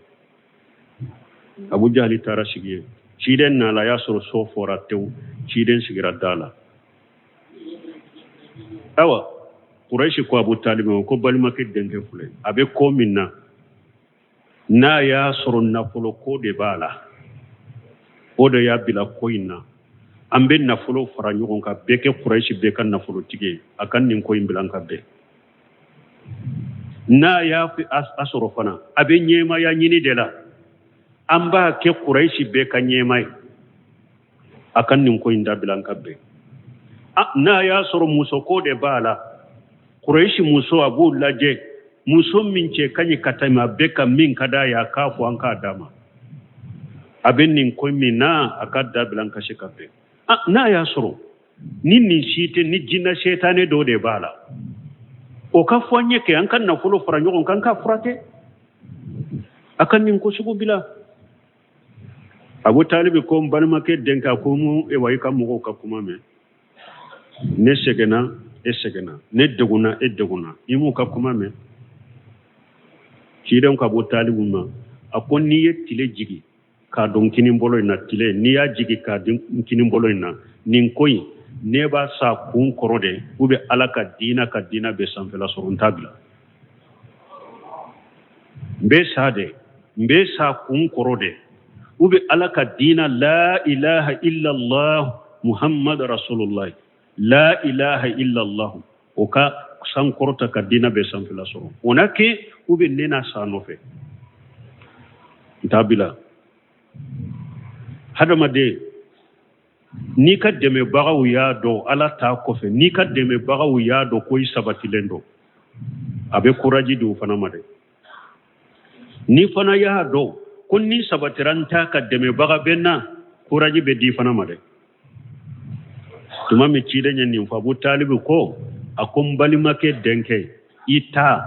Abu Jahali taara sigi yen. Ciden nala, a y'a sɔrɔ so fɔra tewu, ciden sigira da la. Awa, Kurɛsi ko Abu Talibi ma ko balimakɛ denkɛ filɛ, a bɛ ko min na, n'a y'a sɔrɔ nafolo ko de b'a la, o de y'a bila ko in na, an bɛ nafolo fara ɲɔgɔn kan, bɛɛ kɛ Kurɛsi bɛɛ ka nafolotigi ye, a ka nin ko in bila an ka bɛn. N'a y'a a sɔrɔ fana a bɛ ɲɛmaya ɲini de la, an b'a kɛ Kurɛsi bɛɛ ka ɲɛma ye, a ka nin ko in dabila an ka bɛn. N'a y'a sɔrɔ musoko de b'a la, Kurɛsi muso, a b'o lajɛ, muso min cɛ ka ɲi ka tɛmɛ a bɛɛ ka min ka d'a ye, a k'a fɔ an k'a d'a ma. A bɛ nin ko min na, a ka dabila an ka se ka bɛn. N'a y'a sɔrɔ ni nin si tɛ, ni jinɛ sɛtanɛ dɔ de b'a la, o ka fɔ an ye kɛ an ka nafolo fara ɲɔgɔn kan k'a furakɛ, a ka nin ko sugu bila. Abu Talibi ko n balimakɛ denkɛ, ko mu ewa, i ka mɔgɔw ka kuma mɛn, ne sɛgɛnna, e sɛgɛnna, ne degunna, e degunna, i m'u ka kuma mɛn. Ciden ko Abu Talibi ma, a ko n'i ye tile jigi k'a don kinin bolo in na, tile n'i y'a jigi k'a don kinin bolo in na, nin ko in ne b'a sa kun kɔrɔ de, u bɛ Ala ka diina ka diina bɛ sanfɛla sɔrɔ, n t'a bila, n bɛ sa de, n bɛ sa kun kɔrɔ de, u bɛ Ala ka diina, la ilaha illallah Muhammad rasulullah, la ilaha illallah, o ka sankɔrɔta ka diina bɛ sanfɛla sɔrɔ, o na kɛ, u bɛ ne na sa nɔfɛ. N t'a bila. Hadamaden, n'i ka dɛmɛbagaw y'a dɔn Ala ta kɔfɛ, n'i ka dɛmɛbagaw y'a dɔn ko i sabatilen don, a bɛ kuraji di o fana ma dɛ. N'i fana y'a dɔn ko ni sabatira n ta ka dɛmɛbaga bɛ n na, kuraji bɛ di fana ma dɛ. Tuma min ciden ye nin fɔ, Abu Talibu ko, a ko n balimakɛ denkɛ, i ta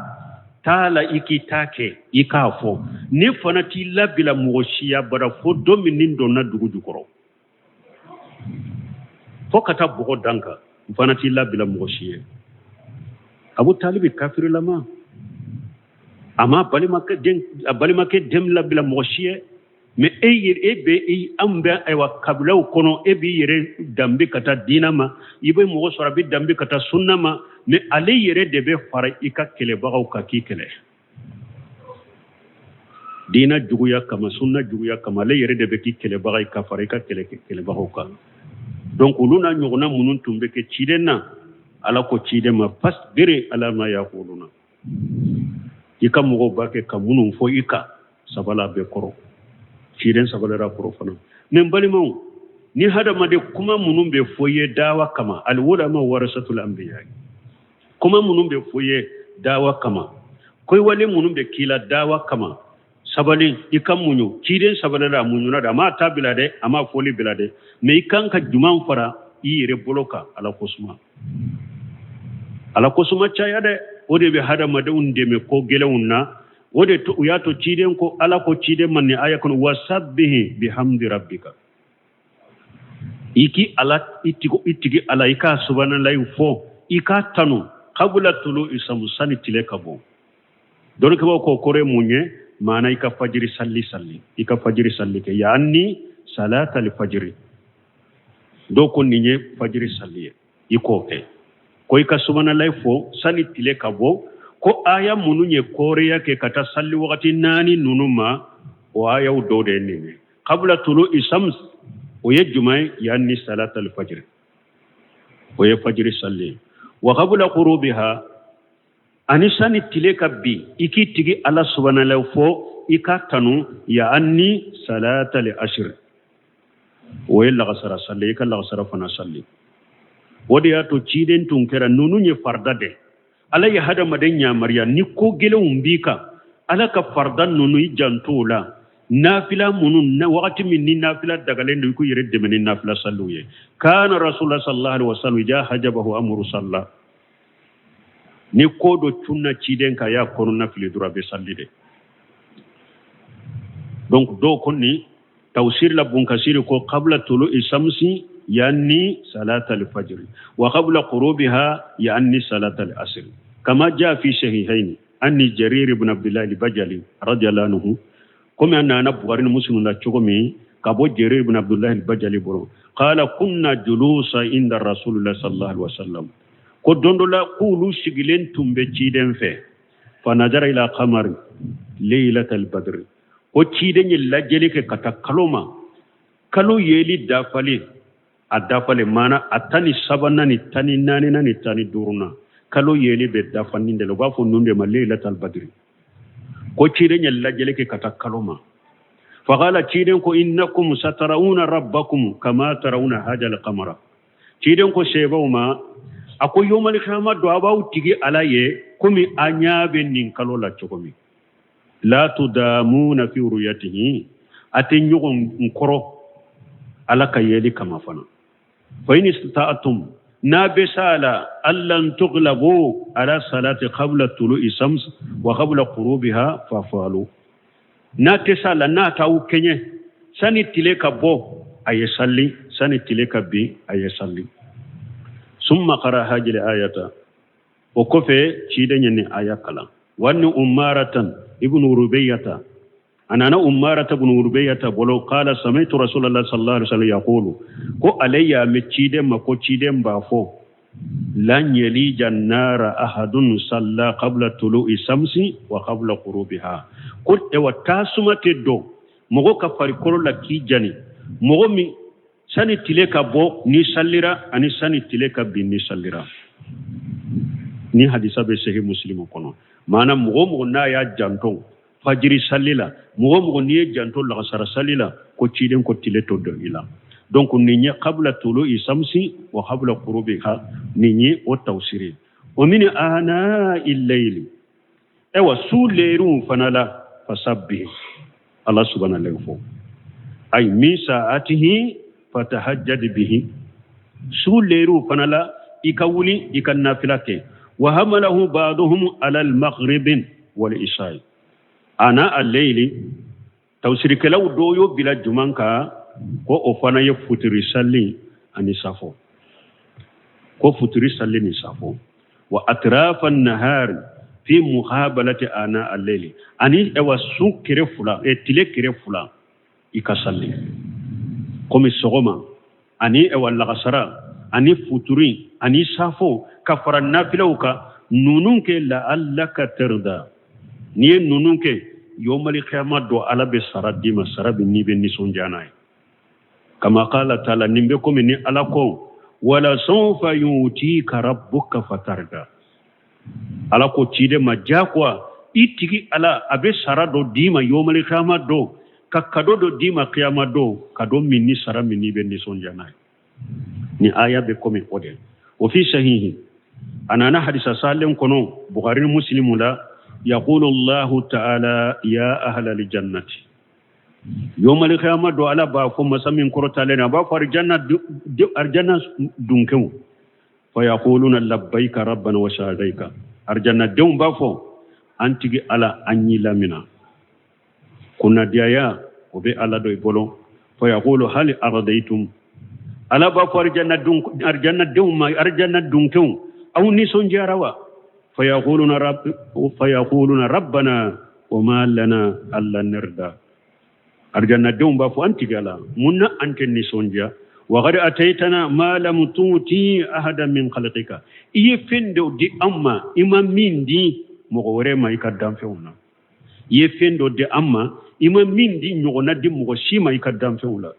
taa la, i k'i ta kɛ, i k'a fɔ ne fana t'i labila mɔgɔ si ye abada fo don min ni n donna dugu jukɔrɔ, fo ka taa bɔgɔ da n kan, n fana t'i labila mɔgɔ si ye. Abu Talibi kafirilama, a ma a balimakɛ den labila mɔgɔ si ye. Mais e yɛrɛ, e bɛ e, anw bɛ ayiwa kabilaw kɔnɔ, e b'i yɛrɛ danbe ka taa diina ma, i bɛ mɔgɔ sɔrɔ a bɛ danbe ka taa sunna ma, mais ale yɛrɛ de bɛ fara i ka kɛlɛbagaw kan k'i kɛlɛ diina juguya kama, sunna juguya kama. Ale yɛrɛ de bɛ k'i kɛlɛbaga ye ka fara i ka kɛlɛbagaw kan. Donc olu n'a ɲɔgɔnna minnu tun bɛ kɛ ciden na, Ala ko ciden ma, fasbiri ala ma yaquluna, i ka mɔgɔw b'a kɛ ka minnu fɔ i kan, sabala bɛɛ kɔrɔ. Ciden sabalira kɔrɔ fana. Mais n balimaw, ni hadamaden kuma minnu bɛ fɔ i ye dawa kama, alwulama warasatul anbiya, kuma minnu bɛ fɔ i ye dawa kama, koywale minnu bɛ k'i la dawa kama, sabali, i ka muɲu. Ciden sabalila, a muɲuna dɛ, a m'a ta bila dɛ, a m'a fɔli bila dɛ, mais i kan ka juman fara i yɛrɛ bolo kan. Ala ko suma, Ala ko suma caya dɛ, o de bɛ hadamadenw dɛmɛ ko gɛlɛnw na. O de u y'a to ciden ko, Ala ko ciden ma nin aya kɔnɔ, wasabbihi bihamdi rabbika, i k'i Ala, i tigi, i tigi Ala, i k'a subahanallahi fɔ, i k'a tanu, qabla tulu'i sams, sani tile ka bɔ. Dɔnnikɛbaaw ko kɔrɔ ye mun ye? Maana i ka fajiri salli salli, i ka fajiri salli kɛ, yaani salatal fajiri. Dɔw ko nin ye fajiri salli ye, i k'o kɛ, ko i ka subahanallahi fɔ sani tile ka bɔ. Ko aya minnu ye kɔrɔya kɛ ka taa salli wagati naani ninnu ma, o ayaw dɔw de ye nin ye. Qabla tulu'i shams, o ye jumɛn ye? Yaani salatal fajiri, o ye fajiri salli ye. Wa qabla ghurubiha, ani sani tile ka bin, i k'i tigi Ala subahanallahi fɔ, i k'a tanu, yaani salatal asr, o ye lagasara salli, i ka lagasara fana salli. O de y'a to ciden tun kɛra ninnu ye farida de. Ala ye hadamaden yamaruya, ni ko gɛlɛnw b'i kan, Ala ka farida ninnu i janto o la. Nafila minnu na wagati min ni nafila dagalen don, i k'u yɛrɛ dɛmɛ ni nafila salliw ye. Kana rasulullah sallallahu alaihi wasallam ija hajabahu amru salla, ni ko dɔ cunna ciden kan, y'a kɔnɔna fili dɔrɔn, a bɛ salli de. Donc dɔw ko nin tafsir la, Bunkasiri ko qabla tulu'i shamsi yani salata al-fajr wa qabla ghurubiha yani salata al-asr, kama jaa fi sahihaini anni Jarir ibn Abdullah al-Bajali radiyallahu anhu, komi a nana Bukhari ni Muslim la cogo min ka bɔ Jarir ibn Abdullah al-Bajali bolo, qala kunna julusa inda rasulullah sallallahu alaihi wasallam, ko don dɔ la k'olu sigilen tun bɛ ciden fɛ, fa nazara ila qamari laylatal badri, ko ciden ye lajɛli kɛ ka taa kalo ma, kalo yeli dafalen, a dafalen maana a 13nan ni 14nan ni 15nan, kalo yeli bɛ dafa nin de la, u b'a fɔ ninnu de ma laylatal badri. Ko ciden ye lajɛli kɛ ka taa kalo ma, faqala, ciden ko innakum satarawuna rabbakum kama tarawuna hadal qamara. Ciden ko sebaw ma, a ko yomal kiyama don, a b'aw tigi Ala ye komi a ɲɛ bɛ nin kalo la cogo min, la tudamuna fi ruyatihi, a tɛ ɲɔgɔn kɔrɔ Ala ka yeli kama fana. Fa in istata'tum, n'a bɛ s'a la, allan tughlabu ala salati qabla tulu'i shams wa qabla ghurubiha fafalu, n'a tɛ s'a la, n'a t'aw kɛɲɛ, sani tile ka bɔ a ye salli, sani tile ka bin a ye salli. Summa qara hajil ayata, o kɔfɛ ciden ye nin aya kalan. Wa ni umaratan ibn rubayyata, a nana umarata ibn rubayyata bolo, qala sami'tu rasulullah sallallahu alaihi wasallam yaqulu, ko ale y'a mɛn ciden ma, ko ciden b'a fɔ, lan yalija nara ahadun salla qabla tulu'i samsi wa qabla ghurubiha, ko ewa tasuma tɛ don mɔgɔ ka farikolo la k'i jani, mɔgɔ min sani tile ka bɔ ni sallira, ani sani tile ka bin ni sallira. Ni hadisa bɛ sahih Muslim kɔnɔ. Maana mɔgɔ o mɔgɔ n'a y'a janto fajiri sali la, mɔgɔ o mɔgɔ n'i ye janto lagasara sali la, ko ciden ko tile tɛ don i la. Donc nin ye qabla tulu'i samsi wa qabla ghurubiha, nin ye o tawsiri. Wa min ana'i layli, ayiwa su leriw fana la, fasabbih, ala subhana le fɔ, ay min sa'atihi fatahajjad bihi, su leriw fana la i ka wuli i ka nafila kɛ. Wa hamalahu ba'duhum ala al-maghrib wal isha'i, ana al-layli, tawsirikɛlaw dɔw y'o bila juman kan ko o fana ye futiri sali ani safo, ko futiri sali ni safo. Wa atrafa an-nahar fi muqabalati ana al-layli, ani ewa su kere fula e tile kere fula i ka sali komi sɔgɔma ani ewa lagasara ani futuri ani safo ka fara nafilaw kan. Ninnu kɛ la'allaka tarda, n'i ye ninnu kɛ yomali kiyama don ala bɛ sara d'i ma, sara bɛ n'i bɛ nisɔndiya n'a ye. Kama qala taala, nin bɛ komi ni ala ko wala sawfa yutika rabbuka fatarda, ala ko ciden ma diyagoya i tigi ala a bɛ sara dɔ d'i ma yomali kiyama don, ka kado dɔ d'i ma kiyama don, kado min ni sara min n'i bɛ nisɔndiya n'a ye. Ni aya bɛ komi o de. O fi sahihi, a nana hadisa salen kɔnɔ Bukhari ni Muslimu la, yaqulu Allahu ta'ala ya ahlal jannati, yomali kiyama don ala b'a fɔ masa min kɔrɔtalen a b'a fɔ arjanna dunkew, fa yaquluna labbaika rabbana wa sa'daika, arjanna denw b'a fɔ an tigi ala an y'i lamina, kunnadiyaya o bɛ ala dɔ i bolo. Fa yaqulu hal ardaitum, ala b'a fɔ arjanna denw ma, arjanna dunkew aw nisɔndiyara wa? Fa yaquluna rabb, fa yaquluna rabbana wa ma lana alla narda, arjanna denw b'a fɔ an tigi ala mun na an tɛ nisɔndiya? Wa qad ataitana ma lam tuti ahada min khalqika, i ye fɛn dɔ di an ma i ma min di mɔgɔ wɛrɛ ma i ka danfɛnw na, i ye fɛn dɔ di an ma i ma min di ɲɔgɔnna di mɔgɔ si ma i ka danfɛnw la.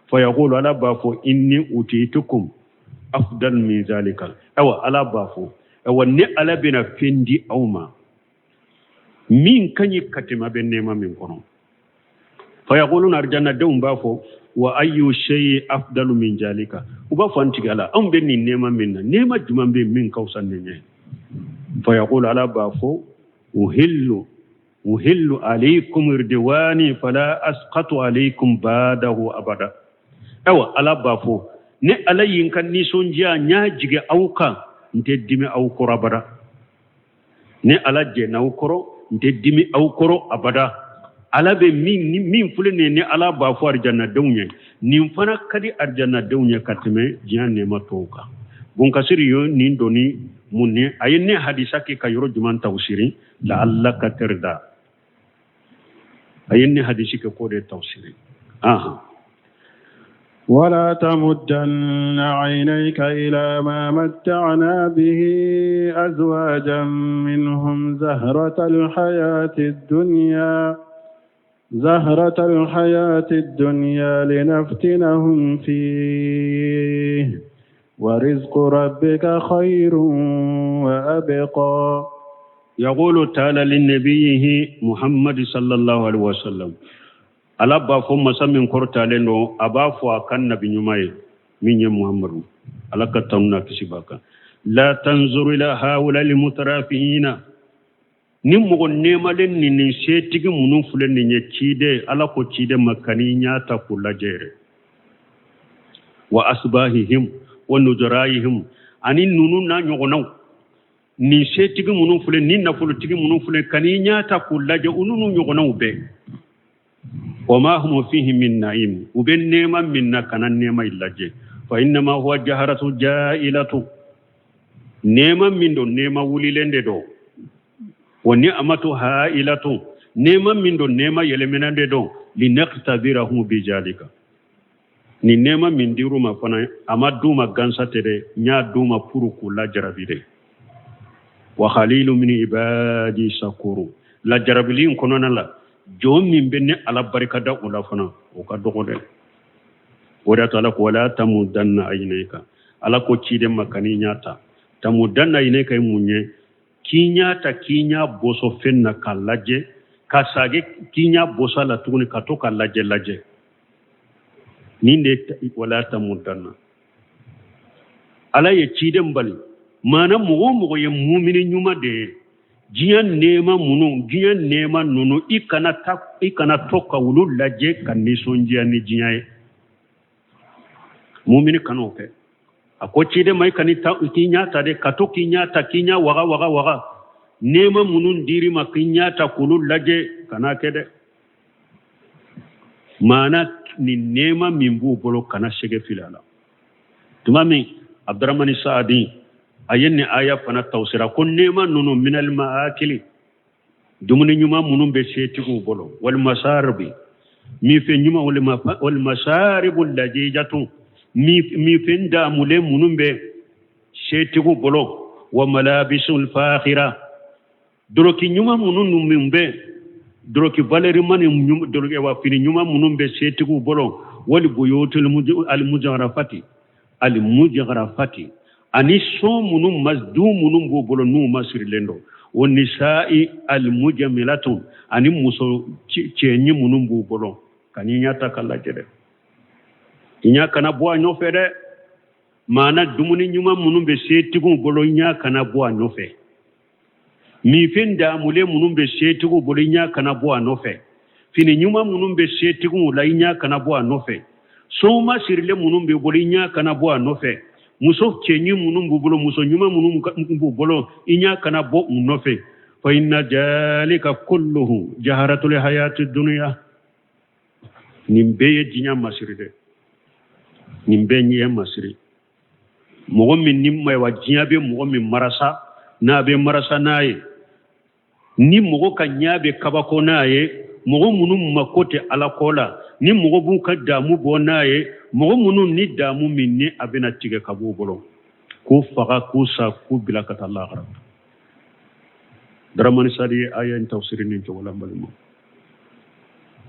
Fa yaqulu, ala b'a fɔ inni utitukum afdal min zalika, awa ala b'a fɔ awa ne ala bɛna fɛn di aw ma min ka ɲi ka tɛmɛ a bɛ nɛɛma min kɔnɔ. Fa yaquluna, arjanna denw b'a fɔ wa ayu shay afdalu min zalika, u b'a fɔ an tigi ala anw bɛ nin nɛɛma min na, nɛɛma jumɛn bɛ min ka fisa nin ye? Fa yaqulu, ala b'a fɔ uhillu alaykum ridwani fala asqatu alaykum ba'dahu abada, awa ala b'a fɔ ne ala ye n ka nisɔndiya n y'a jigin aw kan, n tɛ dimi aw kɔrɔ abada, ne ala jɛnna aw kɔrɔ n tɛ dimi aw kɔrɔ abada. Ala bɛ min filɛ nin ye, ni ala b'a fɔ arijannadenw ye, nin fana ka di arijannadenw ye ka tɛmɛ diɲɛ nɛɛma tɔw kan. Bunkasiri ye nin doni mun ni a ye ne hadisa kɛ ka yɔrɔ jumɛn tawsiri, la'allaka tarda, a ye ne hadisi kɛ k'o de tawsiri. Aha. ولا تمدن عينيك إلى ما متعنا به أزواجا منهم زهرة الحياة الدنيا لنفتنهم فيه ورزق ربك خير وأبقى. يقول تعالى لنبيه محمد صلى الله عليه وسلم, ala b'a fɔ masa min kɔrɔtalen don, a b'a fɔ a ka nabi ɲuman ye min ye Muhammadu, ala ka tanu n'a kisi b'a kan, la tanzuru ila haula limutarafiina, ni mɔgɔ nɛɛmalen ni nin setigi minnu filɛ nin ye ciden, ala ko ciden ma kan'i ɲɛ ta k'u lajɛ yɛrɛ, wa asbahihim wa nujurayihim, ani ninnu n'a ɲɔgɔnnaw, nin setigi minnu filɛ, nin nafolotigi minnu filɛ, kan'i ɲɛ ta k'u lajɛ, u ninnu ɲɔgɔnnaw bɛɛ, wa ma hum fihi min na'im, u bɛ nɛɛma min na kana nɛɛma in lajɛ, fa innama huwa jaharatu ja'ilatu, nɛɛma min don nɛɛma wulilen de don, wa ni'matu ha'ilatu, nɛɛma min don nɛɛma yɛlɛmɛna de don, linaktabirahum bijalika, ni nɛɛma min dir'u ma fana a ma d'u ma gansa tɛ dɛ, n y'a d'u ma pour k'u lajarabi de, wa khalilu min ibadi sakuru, lajarabili in kɔnɔna la jɔn min bɛ ne ala barika da o la fana o ka dɔgɔ dɛ. O de y'a to ala ko wala tamudanna aynayka, ala ko ciden ma kan'i ɲɛ ta, tamudanna aynayka ye mun ye? K'i ɲɛ ta k'i ɲɛ bɔsɔ fɛn na k'a lajɛ, Ka sagi k'i ɲɛ bosa la tuguni ka to ka lajɛ lajɛ. Nin de wala tamuddanna. Ala ye ciden bali. Maana mɔgɔ o mɔgɔ ye mumini ɲuman de ye. Diɲɛ nɛɛma minnu, diɲɛ nɛɛma ninnu, i kana ta, i kana to ka olu lajɛ ka nisɔndiya ni diɲɛ ye. Mumini kana o kɛ. A ko ciden ma i kana ta, k'i ɲɛ ta dɛ, ka to k'i ɲɛ ta, k'i ɲɛ waga waga waga. Nɛɛma minnu dir'i ma k'i ɲɛ ta k'olu lajɛ, kana kɛ dɛ. Maana nin nɛɛma min b'u bolo kana sɛgɛ fili a la. Tuma min Abdramani Saadi a ye nin aya fana tawsira ko nɛɛma ninnu minal maakili dumuni ɲuman minnu bɛ setigiw bolo wal masaribi minfɛn ɲuman wal masaribu lajijatu minfɛn daamulen minnu bɛ setigiw bolo wa malabisul fakhira doroki ɲuman minnu min bɛ doroki valɛrima ni doroki wa fini ɲuman minnu bɛ setigiw bolo wali buyutul almujarafati almujarafati ani so minnu ma du minnu b'u bolo n'u masirilen don o nisa'i almujamilatu ani muso cɛɲi minnu b'u bolo kan'i ɲɛ ta ka lajɛ dɛ i ɲɛ kana bɔ a nɔfɛ dɛ maana dumuni ɲuman minnu bɛ setigiw bolo i ɲɛ kana bɔ a nɔfɛ minfɛn daamulen minnu bɛ setigiw bolo i ɲɛ kana bɔ a nɔfɛ fini ɲuman minnu bɛ setigiw la i ɲɛ kana bɔ a nɔfɛ so masirilen minnu bɛ bolo i ɲɛ kana bɔ a nɔfɛ muso cɛɲi minnu b'u bolo muso ɲuman minnu b'u bolo i ɲɛ kana bɔ u nɔfɛ fa inna jalika kulluhu jaharatul hayati dunya nin bɛɛ ye diɲɛ masiri dɛ nin bɛɛ diɲɛ masiri mɔgɔ min ni wa diɲɛ bɛ mɔgɔ min marasa n'a bɛ marasa n'a ye ni mɔgɔ ka ɲɛ bɛ kabako n'a ye mɔgɔ minnu mako tɛ ala ko la ni mɔgɔ b'u ka damu bɔ n'a ye mɔgɔ minnu ni damu min ni a bɛna tigɛ ka b'u bolo k'u faga k'u sa k'u bila ka taa lahara Dramani Sadi ye aya in tafsiri nin cogo la n balima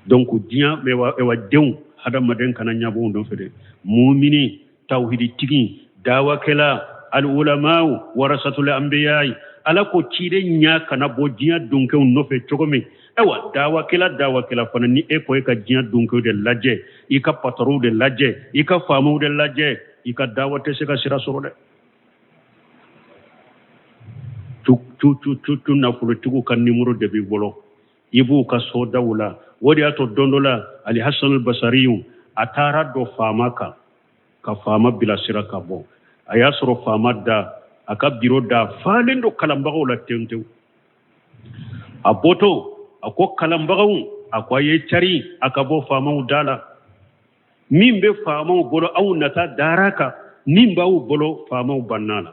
donc diɲɛ ewa denw hadamaden kana ɲabɔ u nɔfɛ dɛ mumini tawhiditigi dawakɛla al ulamau warasatul anbiya ala ko ciden ɲa kana bɔ diɲɛ dunkew nɔfɛ cogo min ayiwa dawakɛla dawakɛla fana ni e ko e ka diɲɛ dunkew de lajɛ i ka patɔrɔw de lajɛ i ka faamaw de lajɛ i ka dawa tɛ se ka sira sɔrɔ dɛ tu tu tu tu nafolotigiw ka nimoro de b'i bolo i b'u ka so daw la o de y'a to don dɔ la ali hasan basariyu a taara dɔ faama kan ka faama bilasira ka bɔ a y'a sɔrɔ faama da a ka biro da falen don kalanbagaw la tewu a bɔtɔ a ko kalanbagaw a ko a ye cari a ka bɔ faamaw da la min bɛ faamaw bolo aw nata dara kan min b'aw bolo faamaw banna la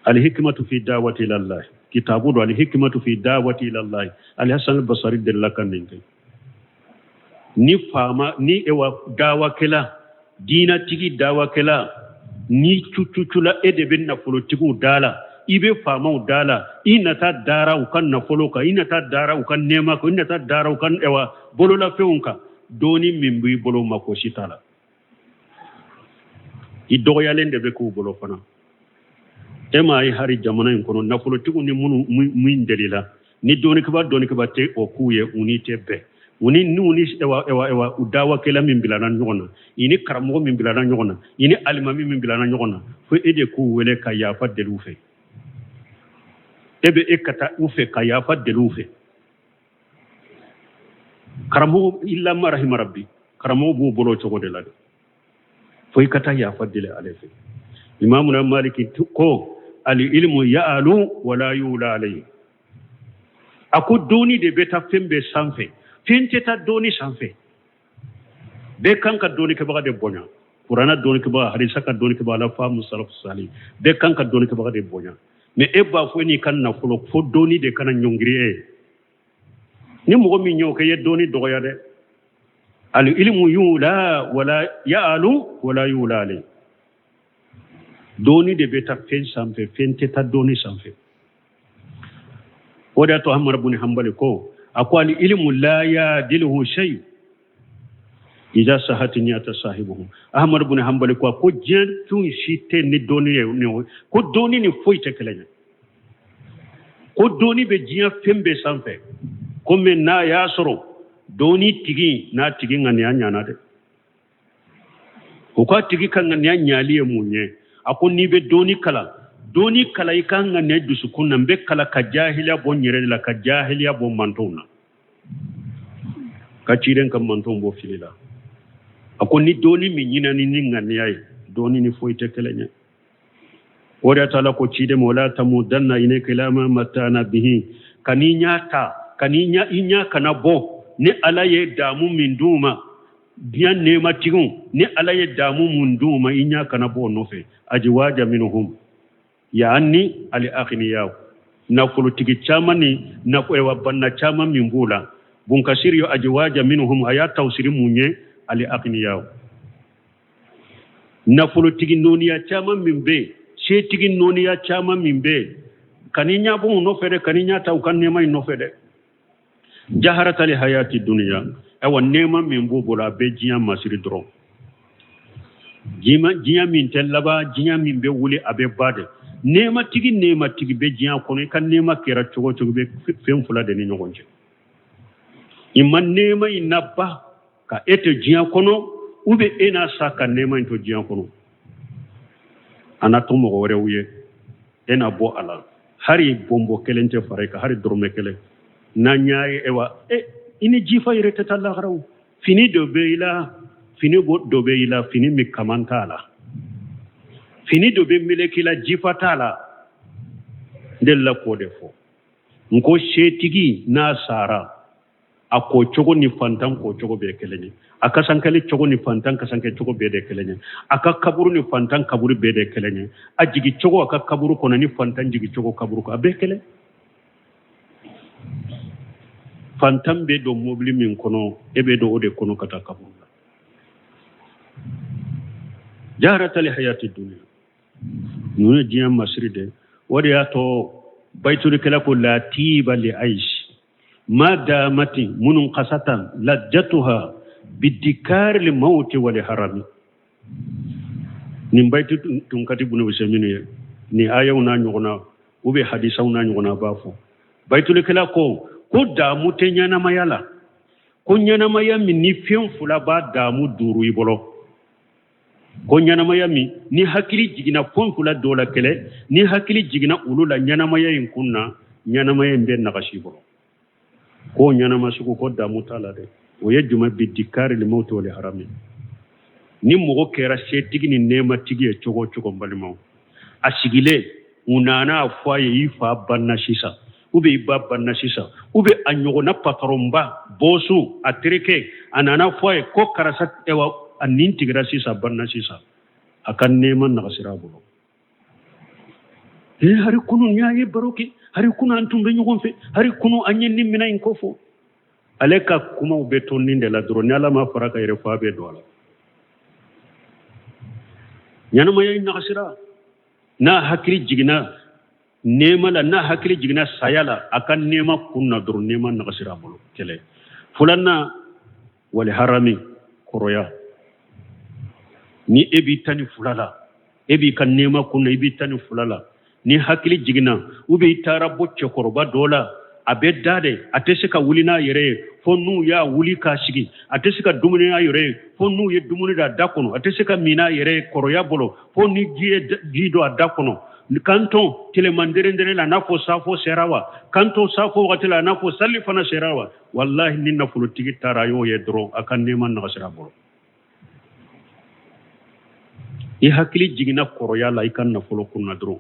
alhikmatu fi dawati ila kitabu do alhikmatu fi dawati ila Allah alhasan albasari delila ka nin kɛ ni faama ni ewa dawakɛla diinatigi dawakɛla ni cucucula e de bɛ nafolotigiw da la i bɛ faamaw da la i nata dara u ka nafolo kan i nata dara u ka nɛɛma kan i nata dara u ka ewa bololafɛnw kan dɔɔni min b'i bolo mako si t'a la i dɔgɔyalen de bɛ k'u bolo fana e m'a ye hari jamana in kɔnɔ nafolotigiw ni minnu min delila ni dɔɔnikɛba dɔɔnikɛba tɛ o k'u ye u ni tɛ bɛn u ni n'u ni ewa ewa ewa u dawakɛla min bilala ɲɔgɔn na i ni karamɔgɔ min bilala ɲɔgɔn na i ni alimami min bilala ɲɔgɔn na fo e de k'u wele ka yafa deli u fɛ e bɛ e ka taa u fɛ ka yafa deli u fɛ karamɔgɔ illa ma rahima rabbi karamɔgɔ b'u bolo cogo de la dɛ fo i ka taa yafa deli ale fɛ imamuna maliki ko al ilmu ya'lu wala yula alayhi a ko dɔɔni de bɛ taa fɛn bɛɛ sanfɛ fɛn tɛ taa dɔɔni sanfɛ bɛɛ kan ka dɔɔnikɛbaga de bonya kuranna dɔɔnikɛbaga hadisa ka dɔɔnikɛbaga ala faamu salafu sali bɛɛ kan ka dɔɔnikɛbaga de bonya mais e b'a fɔ n'i ka nafolo fo dɔɔni de kana ɲɔngiri e ye ni mɔgɔ min y'o kɛ i ye dɔɔni dɔgɔya dɛ al ilmu yula wala ya'lu wala yula alayhi dɔɔni de bɛ taa fɛn sanfɛ fɛn tɛ taa dɔɔni sanfɛ o de y'a to Ahmad bin Hanbali ko a ko al ilmu la yadiluhu shay iza sahati niyata sahibuhu Ahmad bin Hanbali ko a ko diɲɛ tun si tɛ ni dɔɔni ye ko dɔɔni ni foyi tɛ kelen ye. Ko dɔnni bɛ diɲɛ fɛn bɛɛ sanfɛ, ko mɛ n'a y'a sɔrɔ dɔnni tigi n'a tigi ŋaniya ɲana dɛ. O k'a tigi ka ŋaniya ɲali ye mun ye? A ko n'i bɛ dɔnni kalan, dɔnni kalan i ka ŋaniya dusukun na, n bɛ kalan ka jahiliya bɔ n yɛrɛ de la, ka jahiliya bɔ mantɔnw na, ka ciden ka mantɔnw bɔ fili la. A ko ni dɔnni min ɲinani ni ŋaniya ye, dɔnni ni foyi tɛ kelen ye. O de y'a to Ala ko ciden ma, wala tamudanna aynayka ila ma matana bihi, kan'i ɲa ta, kan'i ɲa, i ɲa kana bɔ ni Ala ye damu min d'u ma, diɲɛ nɛɛmatigiw, ni Ala ye damu min d'u ma, i ɲa kana bɔ o nɔfɛ. Ajiwaja minhum yaani al aghniya, nafolotigi caman ni nafo banna caman min b'u la. Bunkasiri yo ajiwaja minhum, a y'a tawsiri mun ye? Al aghniya, nafolotigi nɔniya caman min bɛ yen, setigi nɔniya caman min bɛ yen, kan'i ɲa bɔ u nɔfɛ dɛ, kan'i ɲa ta u ka nɛɛma in nɔfɛ dɛ. Jaharatali hayati duniya, ayiwa nɛɛma min b'u bolo, a bɛ diɲɛ masiri dɔrɔn. Diɲɛ min tɛ laban, diɲɛ min bɛ wuli, a bɛ ba de. Nɛɛmatigi nɛɛmatigi bɛ diɲɛ kɔnɔ, i ka nɛɛma kɛra cogo o cogo, bɛ fɛn fila de ni ɲɔgɔn cɛ. I ma nɛɛma in naba ka e to diɲɛ kɔnɔ, ou bien e n'a sa ka nɛɛma in to diɲɛ kɔnɔ, a na to mɔgɔ wɛrɛw ye, e na bɔ a la. Hari bɔnbɔ kelen tɛ fara i kan, hari dɔrɔmɛ kelen. N'an y'a ye, ewa, e i ni jifa yɛrɛ tɛ taa lahara o. Fini dɔ bɛ i la, fini dɔ bɛ i la, fini min kaman t'a la. Fini dɔ bɛ meleke i la, jifa t'a la. N delila k'o de fɔ. N ko setigi n'a sara, a ko cogo ni fantan ko cogo bɛɛ kelen ye, a kasankɛli cogo ni fantan kasankɛ cogo bɛɛ de kelen ye, a ka kaburu ni fantan kaburu bɛɛ de kelen ye, a jigi cogo a ka kaburu kɔnɔ ni fantan jigi cogo kaburu kɔnɔ, a bɛɛ kelen. Fantan bɛ don mobili min kɔnɔ, e bɛ don o de kɔnɔ ka taa kaburu la. Jaharatali hayati dunya, ninnu ye diɲɛ masiri de. O de y'a to bayitulikɛla ko la tiba li aish ma damati minnu kasatan lajjatuha bidikari li mawti wali harami. Nin bayitu tun ka di Bunu Usɛminu ye, nin ayaw n'a ɲɔgɔnna ou bien hadisaw n'a ɲɔgɔnna b'a fɔ. Bayitulikɛla ko ko damu tɛ ɲɛnamaya la, ko ɲɛnamaya min ni fɛn fila b'a damu duuru i bolo, ko ɲɛnamaya min ni hakili jiginna fɛn fila dɔ la kɛlɛ, ni hakili jiginna olu la ɲɛnamaya in kun na, ɲɛnamaya in bɛ nagasi i bolo. Ko ɲɛnama sugu ko damu t'a la dɛ. O ye jumɛn? Bi dikari limawti wali harami. Ni mɔgɔ kɛra setigi ni nɛɛmatigi ye cogo o cogo, n balimaw, a sigilen u nana a fɔ a ye i fa banna sisan, ou bien i ba banna sisan, ou bien a ɲɔgɔnna patɔrɔnba bɔsu a terikɛ a nana fɔ a ye ko karisa, ɛwa, a nin tigɛra sisan, banna sisan, a ka nɛɛma nagasira a bolo. Ee, hari kunu n y'a ye baro kɛ, hari kunu an tun bɛ ɲɔgɔn fɛ, hari kunu an ye nin minɛ in ko fɔ. Ale ka kumaw bɛ to nin de la dɔrɔn, ni Ala ma fara ka yɛrɛ fɔ, a bɛ don a la. Ɲɛnamaya in nagasira. N'a hakili jiginna nɛɛma la, n'a hakili jiginna saya la, a ka nɛɛma kun na dɔrɔn, nɛɛma nagasira a bolo. Kɛlɛ filanan, wali harami, kɔrɔya. Ni e b'i 12 la, e b'i ka nɛɛma kun na, i b'i 12 la, ni hakili jiginna, ou bien i taara bɔ cɛkɔrɔba dɔ la, a bɛ da de, a tɛ se ka wuli n'a yɛrɛ ye fo n'u y'a wuli k'a sigi, a tɛ se ka dumuni n'a yɛrɛ ye fo n'u ye dumuni d'a da kɔnɔ, a tɛ se ka min n'a yɛrɛ ye kɔrɔya bolo fo ni ji ye ji don a da kɔnɔ. Kanton tileman derendere la, n'a fɔ safo sera wa, kanton safo wagati la, n'a fɔ sali fana sera wa, walahi ni nafolotigi taara a y'o ye dɔrɔn, a ka nɛɛma nagasira a bolo. I hakili jiginna kɔrɔya la i ka nafolo kun na dɔrɔn,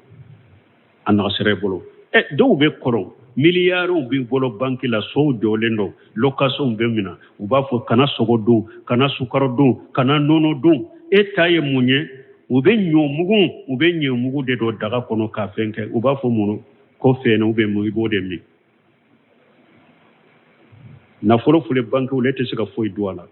a nagasira i bolo. Dɔw bɛ kɔrɔ, miliyariw b'i bolo banki la, sow jɔlen don, location bɛ minɛ, u b'a fɔ kana sogo dun, kana sukaro dun, kana nɔnɔ dun. E ta ye mun ye? U bɛ ɲɔmugu, u bɛ ɲɔmugu de don daga kɔnɔ k'a fɛn kɛ, u b'a fɔ mun ko fɛn, u bɛ mun, i b'o de min. Nafolo filɛ bankiw la, e tɛ se ka foyi dun a la.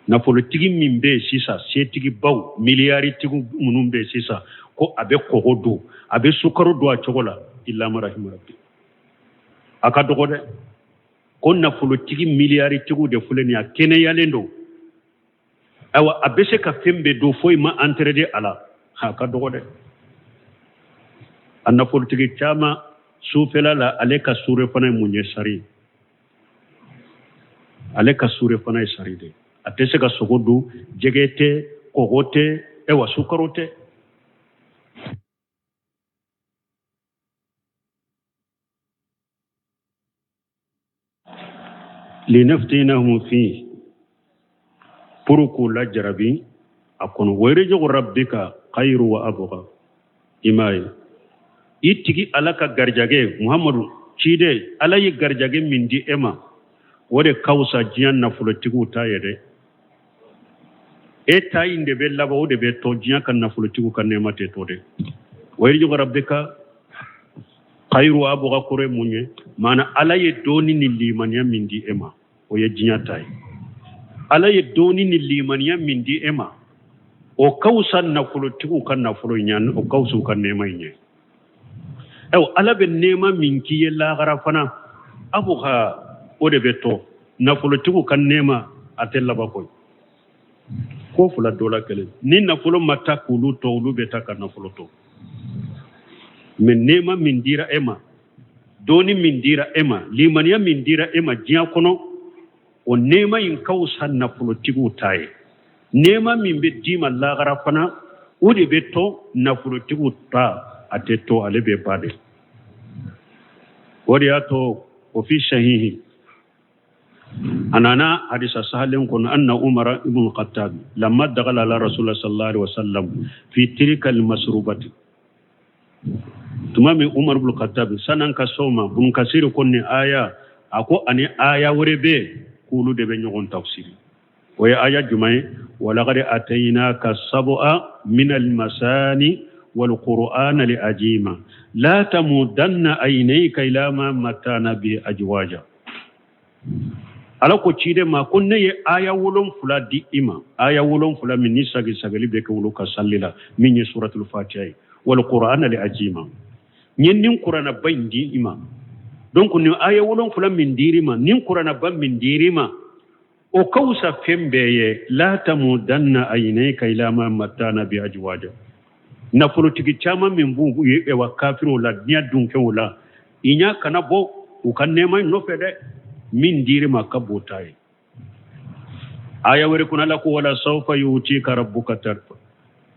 Nafolotigi min bɛ yen sisan, setigibaw, miliyaritigiw minnu bɛ yen sisan, ko a bɛ kɔgɔ dun, a bɛ sukaro dun a cogo la, illa man rahima rabbi, a ka dɔgɔ dɛ. Ko nafolotigi miliyaritigiw de filɛ nin ye, a kɛnɛyalen don, ayiwa a bɛ se ka fɛn bɛɛ dun, foyi ma interdit a la, a ka dɔgɔ dɛ. A nafolotigi caman Sufɛla la ale ka surefana ye mun ye? Sari. Ale ka surefana ye sari de. A tɛ se ka sogo dun, jɛgɛ tɛ, kɔgɔ tɛ, ewa sukaro tɛ. Linaftinahum fi, pour k'u lajarabi a kɔnɔ. Wa rizqu rabbika khayru wa abqa. I m'a ye, i tigi Ala ka garijɛgɛ, Muhamadu ciden, Ala ye garijɛgɛ min di e ma, o de ka fisa diɲɛ nafolotigiw ta ye dɛ. E ta in de bɛ laban, o de bɛ to. Diɲɛ ka nafolotigiw ka nɛɛma tɛ to dɛ. Wa rizqu rabbika khayru wa abqa kɔrɔ ye mun ye? Maana Ala ye dɔnni ni limaniya min di e ma, o ye diɲɛ ta ye. Ala ye dɔnni ni limaniya min di e ma, o ka fisa nafolotigiw ka nafolo ɲɛ, o ka fisa u ka nɛɛma in ɲɛ. Ayiwa, Ala bɛ nɛɛma min k'i ye lahara fana, abqa, o de bɛ to. Nafolotigiw ka nɛɛma, a tɛ laban koyi. Ko fila dɔ la kelen, ni nafolo ma taa k'olu to, olu bɛ taa ka nafolo to. Mais nɛɛma min dira e ma, dɔnni min dira e ma, limaniya min dira e ma diɲɛ kɔnɔ, o nɛɛma in ka fisa nafolotigiw ta ye. Nɛɛma min bɛ d'i ma lahara fana, o de bɛ to. Nafolotigiw ta, a tɛ to, ale bɛ ban de. O de y'a to o fi sahihi, a nana hadisa sahalen kɔnɔ, anna Umara ibn Khattab lamma dakhala ala Rasulullah sallallahu alaihi wasallam fi tilka almasrubati. Tuma min Umar ibn Khattab sanan ka so ma, Bun Kasir ko ni aya, a ko ani aya wɛrɛ bɛ k'olu de bɛ ɲɔgɔn tafsiri. O ye aya jumɛn ye? Walaqad ataynaka sab'a min almasani walqur'ana alazima la tamudanna aynayka ila ma matana bi ajwaja. Ala ko ciden ma ko ne ye aya 7 di i ma, aya 7 min ni sagi sagali bɛ kɛ olu ka sali la, min ye suratul Fatiha ye, wal qur'ana li ajima, n ye nin kuranaba in di i ma. Donc nin aya 7 min dir'i ma, nin kuranaba min dir'i ma, o ka fisa fɛn bɛɛ ye. La tamudanna aynayka ila ma matana bi ajwaja. Nafolotigi caman min b'u ye wa kafiriw la, diɲɛ dunfɛnw la, i ɲɛ kana bɔ u ka nɛɛma in nɔfɛ dɛ. Min dir'i ma ka bon ta ye. Aya wɛrɛ kɔnɔ, Ala ko wala sawfa yutika rabbuka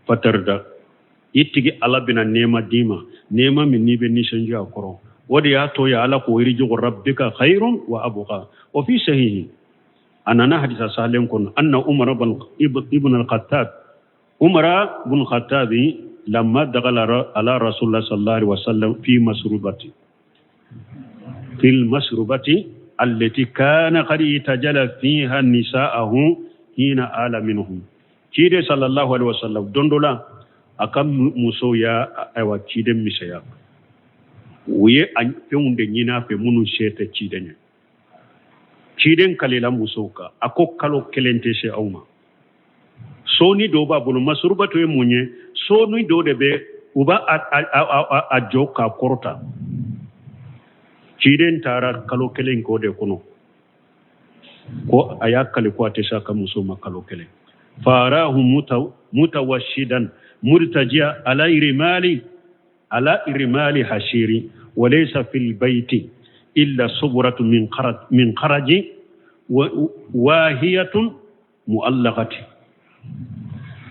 fatarda. I tigi Ala bɛna nɛɛma d'i ma, nɛɛma min n'i bɛ nisɔndiya a kɔrɔ. O de y'a to ye Ala ko rizqu rabbika khayrun wa abqa. O fi sahihi, a nana hadisa sahalen kɔnɔ, anna Umar ibn al-Khattab, Umar ibn Khattab lamma dakhala ala Rasulullah sallallahu alaihi wasallam fi masrubati, fil masrubati allati kana qad itajala fiha nisa'ahu hina ala minhum. Ciden sallallahu alaihi wasallam don dɔ la, a ka musow ya ayiwa ciden misɛnya, u ye a fɛnw de ɲini a fɛ minnu se tɛ ciden ye. Ciden kalila musow kan, a ko kalo kelen tɛ se aw ma. Soni dɔw b'a bolo. Masurubatu ye mun ye? Soni dɔw de bɛ, u b'a a jɔ k'a kɔrɔta. Ciden taara kalo kelen k'o de kɔnɔ, ko a y'a kali ko a tɛ se a ka muso ma kalo kelen. Farahu mutawashidan murtajiya ala irimali, ala irimali hashiri, walaysa fil bayti illa subratu min kharaj, min kharaji wahiyatun mu'allaqati.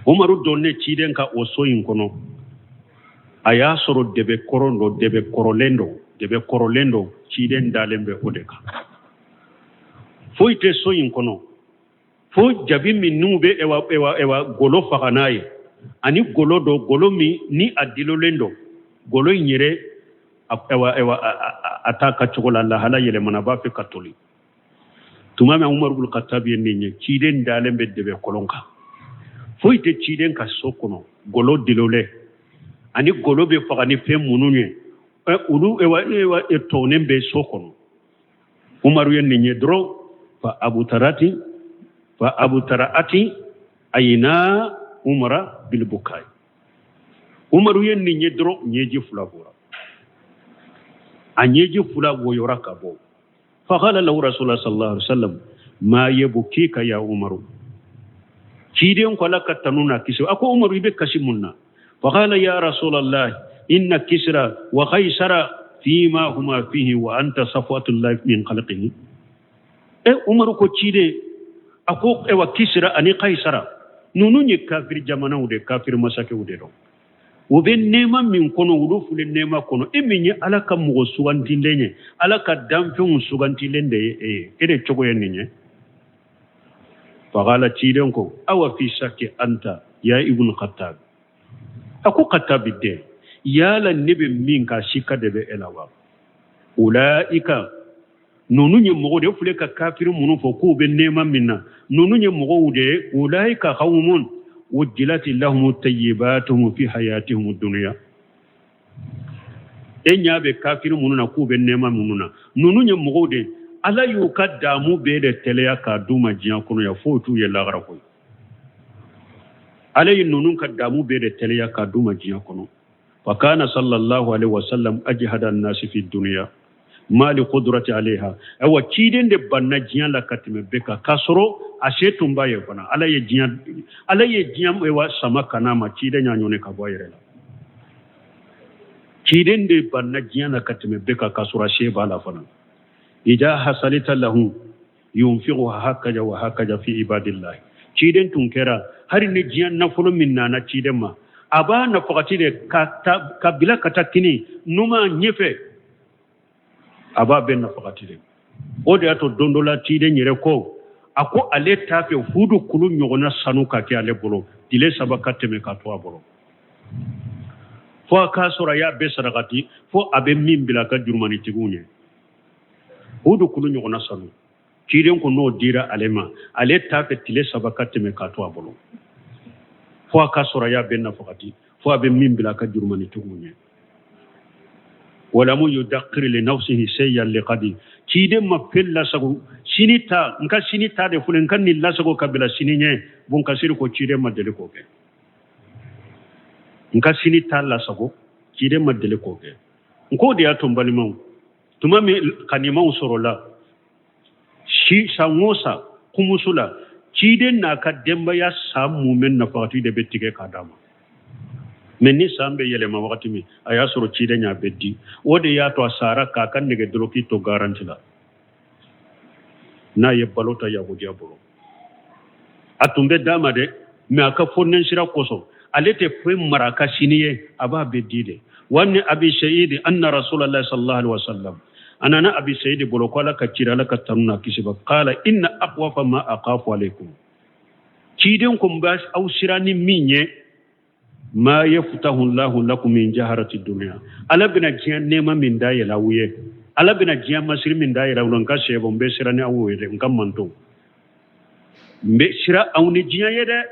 Umaru donnen ciden ka o so in kɔnɔ, a y'a sɔrɔ dɛbɛ kɔrɔ dɔ, dɛbɛ kɔrɔlen dɔ, dɛbɛ kɔrɔlen dɔ, ciden dalen bɛ o de kan. Foyi tɛ so in kɔnɔ fo jabi min n'u bɛ ewa ewa ewa golo faga n'a ye, ani golo dɔ, golo min ni a dilolen don. Golo in yɛrɛ, ewa ewa a t'a ka cogo la, lahala yɛlɛmana, a b'a fɛ ka toli. Tuma min Umaru bun Khattab ye nin ye, ciden dalen bɛ dɛbɛ kɔlɔn kan, foyi tɛ ciden ka so kɔnɔ, golo dilolen ani golo bɛ faga ni fɛn minnu ye, olu ewa ewa tɔnnen bɛ so kɔnɔ. Umaru ye nin ye dɔrɔn, fa abutarati, fa abutaraati ayina Umara bilbukai. Umaru ye nin ye dɔrɔn, ɲɛji fila bɔra, a ɲɛji fila woyora ka bɔ. Faqala lahu Rasulullah sallallahu alaihi wasallam ma yabkika ya Umaru. Ciden ko Ala ka tanu n'a kisi, a ko Umaru, i bɛ kasi mun na? Faqala ya Rasulallah inna Kisra wa Kaisara. fima huma fihi wa anta safwatullahi min khalqihi. E Umaru ko ciden a ko ewa Kisira ani Kaisara ninnu ye kafiri jamanaw de, kafiri masakɛw de dɔn. U bɛ nɛɛma min kɔnɔ, olu filɛ nɛɛma kɔnɔ. E min ye Ala ka mɔgɔ sugantilen ye, Ala ka danfɛnw sugantilen de ye e ye, e de cogo ye nin ye. Faqala ciden ko awa fi shakki anta ya ibn Khattab. A ko Khattabi den, yala ne bɛ min kan sika de bɛ e la wa? Ulaika ninnu ye mɔgɔw de filɛ ka kafiri minnu fɔ k'u bɛ nɛɛma min na, ninnu ye mɔgɔw de ye. Ulaika qawmun wujjilati lahum tayyibatuhum fi hayatihim dunya. E ɲa bɛ kafiri minnu na k'u bɛ nɛɛma minnu na, ninnu ye mɔgɔw de Ala y'u ka damu bɛɛ de teliya k'a d'u ma diɲɛ kɔnɔ yan, foyi t'u ye lahara koyi. Ala ye ninnu ka damu bɛɛ de teliya k'a d'u ma diɲɛ kɔnɔ. Wa kana sallallahu alaihi wasallam ajhada an-nasi fi dunya ma li qudrati alaiha. Awa ciden de banna diɲɛ la ka tɛmɛ bɛɛ kan, k'a sɔrɔ a se tun b'a ye fana. Ala ye diɲɛ wa sama ka n'a ma, ciden y'a ɲɔni ka bɔ a yɛrɛ la. Ciden de banna diɲɛ la ka tɛmɛ bɛɛ kan, k'a sɔrɔ a se b'a la fana. Ida hasalita lahu yunfiqu hakaja wa hakaja fi ibadillahi. Ciden tun kɛra hali ni diɲɛ nafolo min nana ciden ma, a b'a nafagati de ka bila ka taa kini numan ɲɛfɛ, a b'a bɛɛ nafagati de. O de y'a to don dɔ la ciden yɛrɛ ko a ko ale t'a fɛ fudu kulu ɲɔgɔnna sanu ka kɛ ale bolo tile 3 ka tɛmɛ ka to a bolo, fo a k'a sɔrɔ a y'a bɛɛ sarakati, fo a bɛ min bila a ka jurumanitigiw ɲɛ. Fudu kulu ɲɔgɔnna sanu, ciden ko n'o dira ale ma, ale t'a fɛ tile 3 ka tɛmɛ ka to a bolo, fo a k'a sɔrɔ a y'a bɛɛ nafagati, fo a bɛ min bila a ka jurumanitigiw ɲɛ. Walamu yudakkir li nafsihi shay'an liqadi. Ciden ma fɛn lasago sini ta, n ka sini ta de filɛ, n ka nin lasago ka bila sini ɲɛ. Bon kasiri ko ciden ma deli k'o kɛ. N ka sini ta lasago, ciden ma deli k'o kɛ. N k'o de y'a to n balimaw, tuma min kanimaw sɔrɔla si san o san kumusu la, ciden n'a ka denbaya san mumɛ nafagati de bɛ tigɛ k'a d'a ma. Mɛ ni san bɛ yɛlɛma wagati min, a y'a sɔrɔ ciden y'a bɛɛ di. O de y'a to a sara k'a ka nɛgɛ dɔlɔki to garanti la, n'a ye balo ta yahudiya bolo. A tun bɛ d'a ma dɛ, mɛ a ka fɔnɛsira kosɔn ale tɛ foyi mara a ka sini ye, a b'a bɛɛ di de. Wa ni Abi Sa'id anna Rasulallah sallallahu alaihi wasallam, a nana Abi Sa'id bolo ko Ala ka cira, Ala ka tanu n'a kisi ba, qala inna akhwafa ma akhafu alaykum. Ciden ko n b'a aw siran ni min ye, ma yaftahu Allahu lakum min jaharati dunya. Ala bɛna diɲɛ nɛɛma min dayɛlɛ aw ye, Ala bɛna diɲɛ masiri min dayɛlɛ aw ye, n ka sɛbɛn n bɛ siran ni aw ye dɛ, n ka manton n bɛ siran aw ni diɲɛ ye dɛ,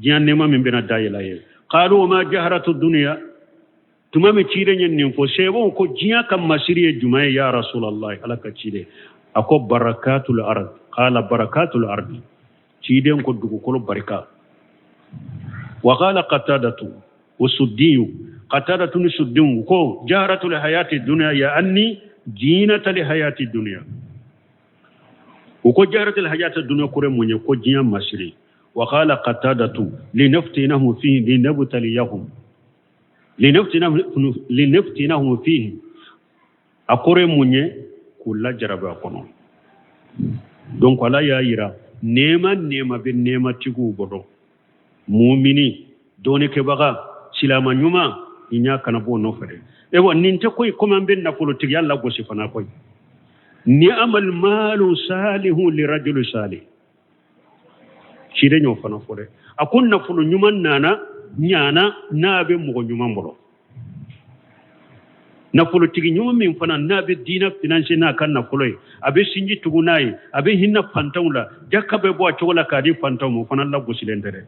diɲɛ nɛɛma min bɛna dayɛlɛ a ye. Qalu wa ma jaharatu dunya. Tuma min ciden ye nin fɔ, sɛbɛnw ko diɲɛ ka masiri ye jumɛn ye ya Rasulallah, Ala ka ciden. A ko barakatul ard. Qala barakatul ard. Ciden ko dugukolo barika. Wa qala Qatadatu wa Suddiyu. Qatadatu ni Suddiyu ko jaharatul hayati dunya ya anni jinatal hayati dunya. U ko jaharatul hayati dunya kore mun ye, ko diɲɛ masiri. Wa qala Qatadatu linaftinahum fihi linabtaliyahum. Linaftinahum fihi. A kɔrɔ ye mun ye, k'u lajarabi a kɔnɔ. Donc Ala y'a yira nɛɛma nɛɛma bɛ nɛɛmatigiw bolo. Mumini, dɔɔnikɛbaga, silama ɲuman, i ɲa kana bɔ o nɔfɛ dɛ. Ewa nin tɛ koyi komi an bɛ nafolotigiya lagosi fana koyi. Ni'amal maalu salihu li rajuli salih. Ciden y'o fana fɔ dɛ. A ko nafolo ɲuman nana ɲana n'a bɛ mɔgɔ ɲuman bolo. Nafolotigi ɲuman min fana n'a bɛ diinɛ financer n'a ka nafolo ye, a bɛ sinji tugu n'a ye, a bɛ hinɛ fantanw la, jaka bɛ bɔ a cogo la k'a di fantanw ma, o fana lagosilen tɛ dɛ.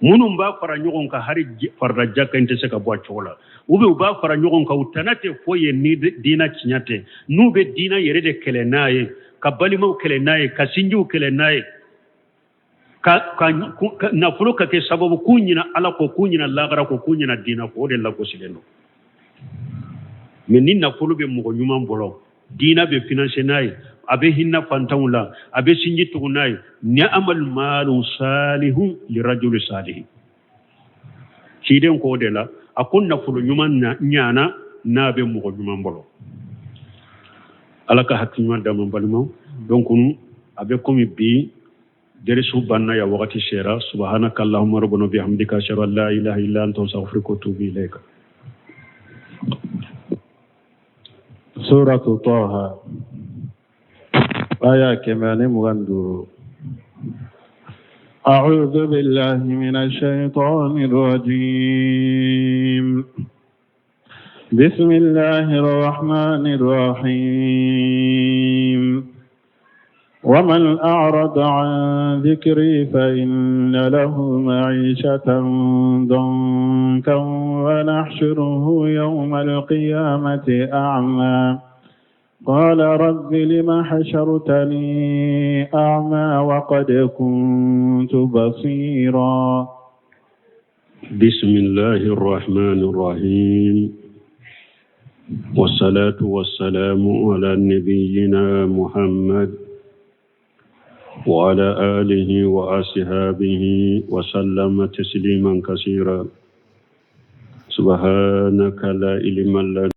Minnu b'a fara ɲɔgɔn kan hali farida jaka in tɛ se ka bɔ a cogo la, ou bien u b'a fara ɲɔgɔn kan u tana tɛ foyi ye ni diinɛ tiɲɛ tɛ, n'u bɛ diinɛ yɛrɛ de kɛlɛ n'a ye, ka balimaw kɛlɛ n'a ye, ka sinjiw kɛlɛ n'a ye, ka nafolo ka kɛ sababu k'u ɲina Ala kɔ, k'u ɲina lahara kɔ, k'u ɲina diinɛ kɔ, o de lagosilen don. Mais ni nafolo bɛ mɔgɔ ɲuman bolo, diinɛ bɛ financer n'a ye, a bɛ hinɛ fantanw la, a bɛ sinji tugu n'a ye, ni'amal maalu salihu li rajuli salihi. Ciden ko o de la, A ko nafolo ɲuman ɲana n'a bɛ mɔgɔ ɲuman bolo. Ala ka hakili ɲuman d'an ma, balimaw. Donc a bɛ komi bi derisu banna ya, wagati sera. Subhanaka allahumma rabbana bihamdika, ashhadu an la ilaha illa anta, astaghfiruka wa atubu ilayka. Suratu Taha, aya 125. أعوذ بالله من الشيطان الرجيم. بسم الله الرحمن الرحيم. ومن أعرض عن ذكري فإن له معيشة ضنكا ونحشره يوم القيامة أعمى. قال رب لم حشرتني أعمى وقد كنت بصيرا. بسم الله الرحمن الرحيم، والصلاة والسلام على نبينا محمد وعلى آله وأصحابه وسلم تسليما كثيرا. سبحانك لا علم لنا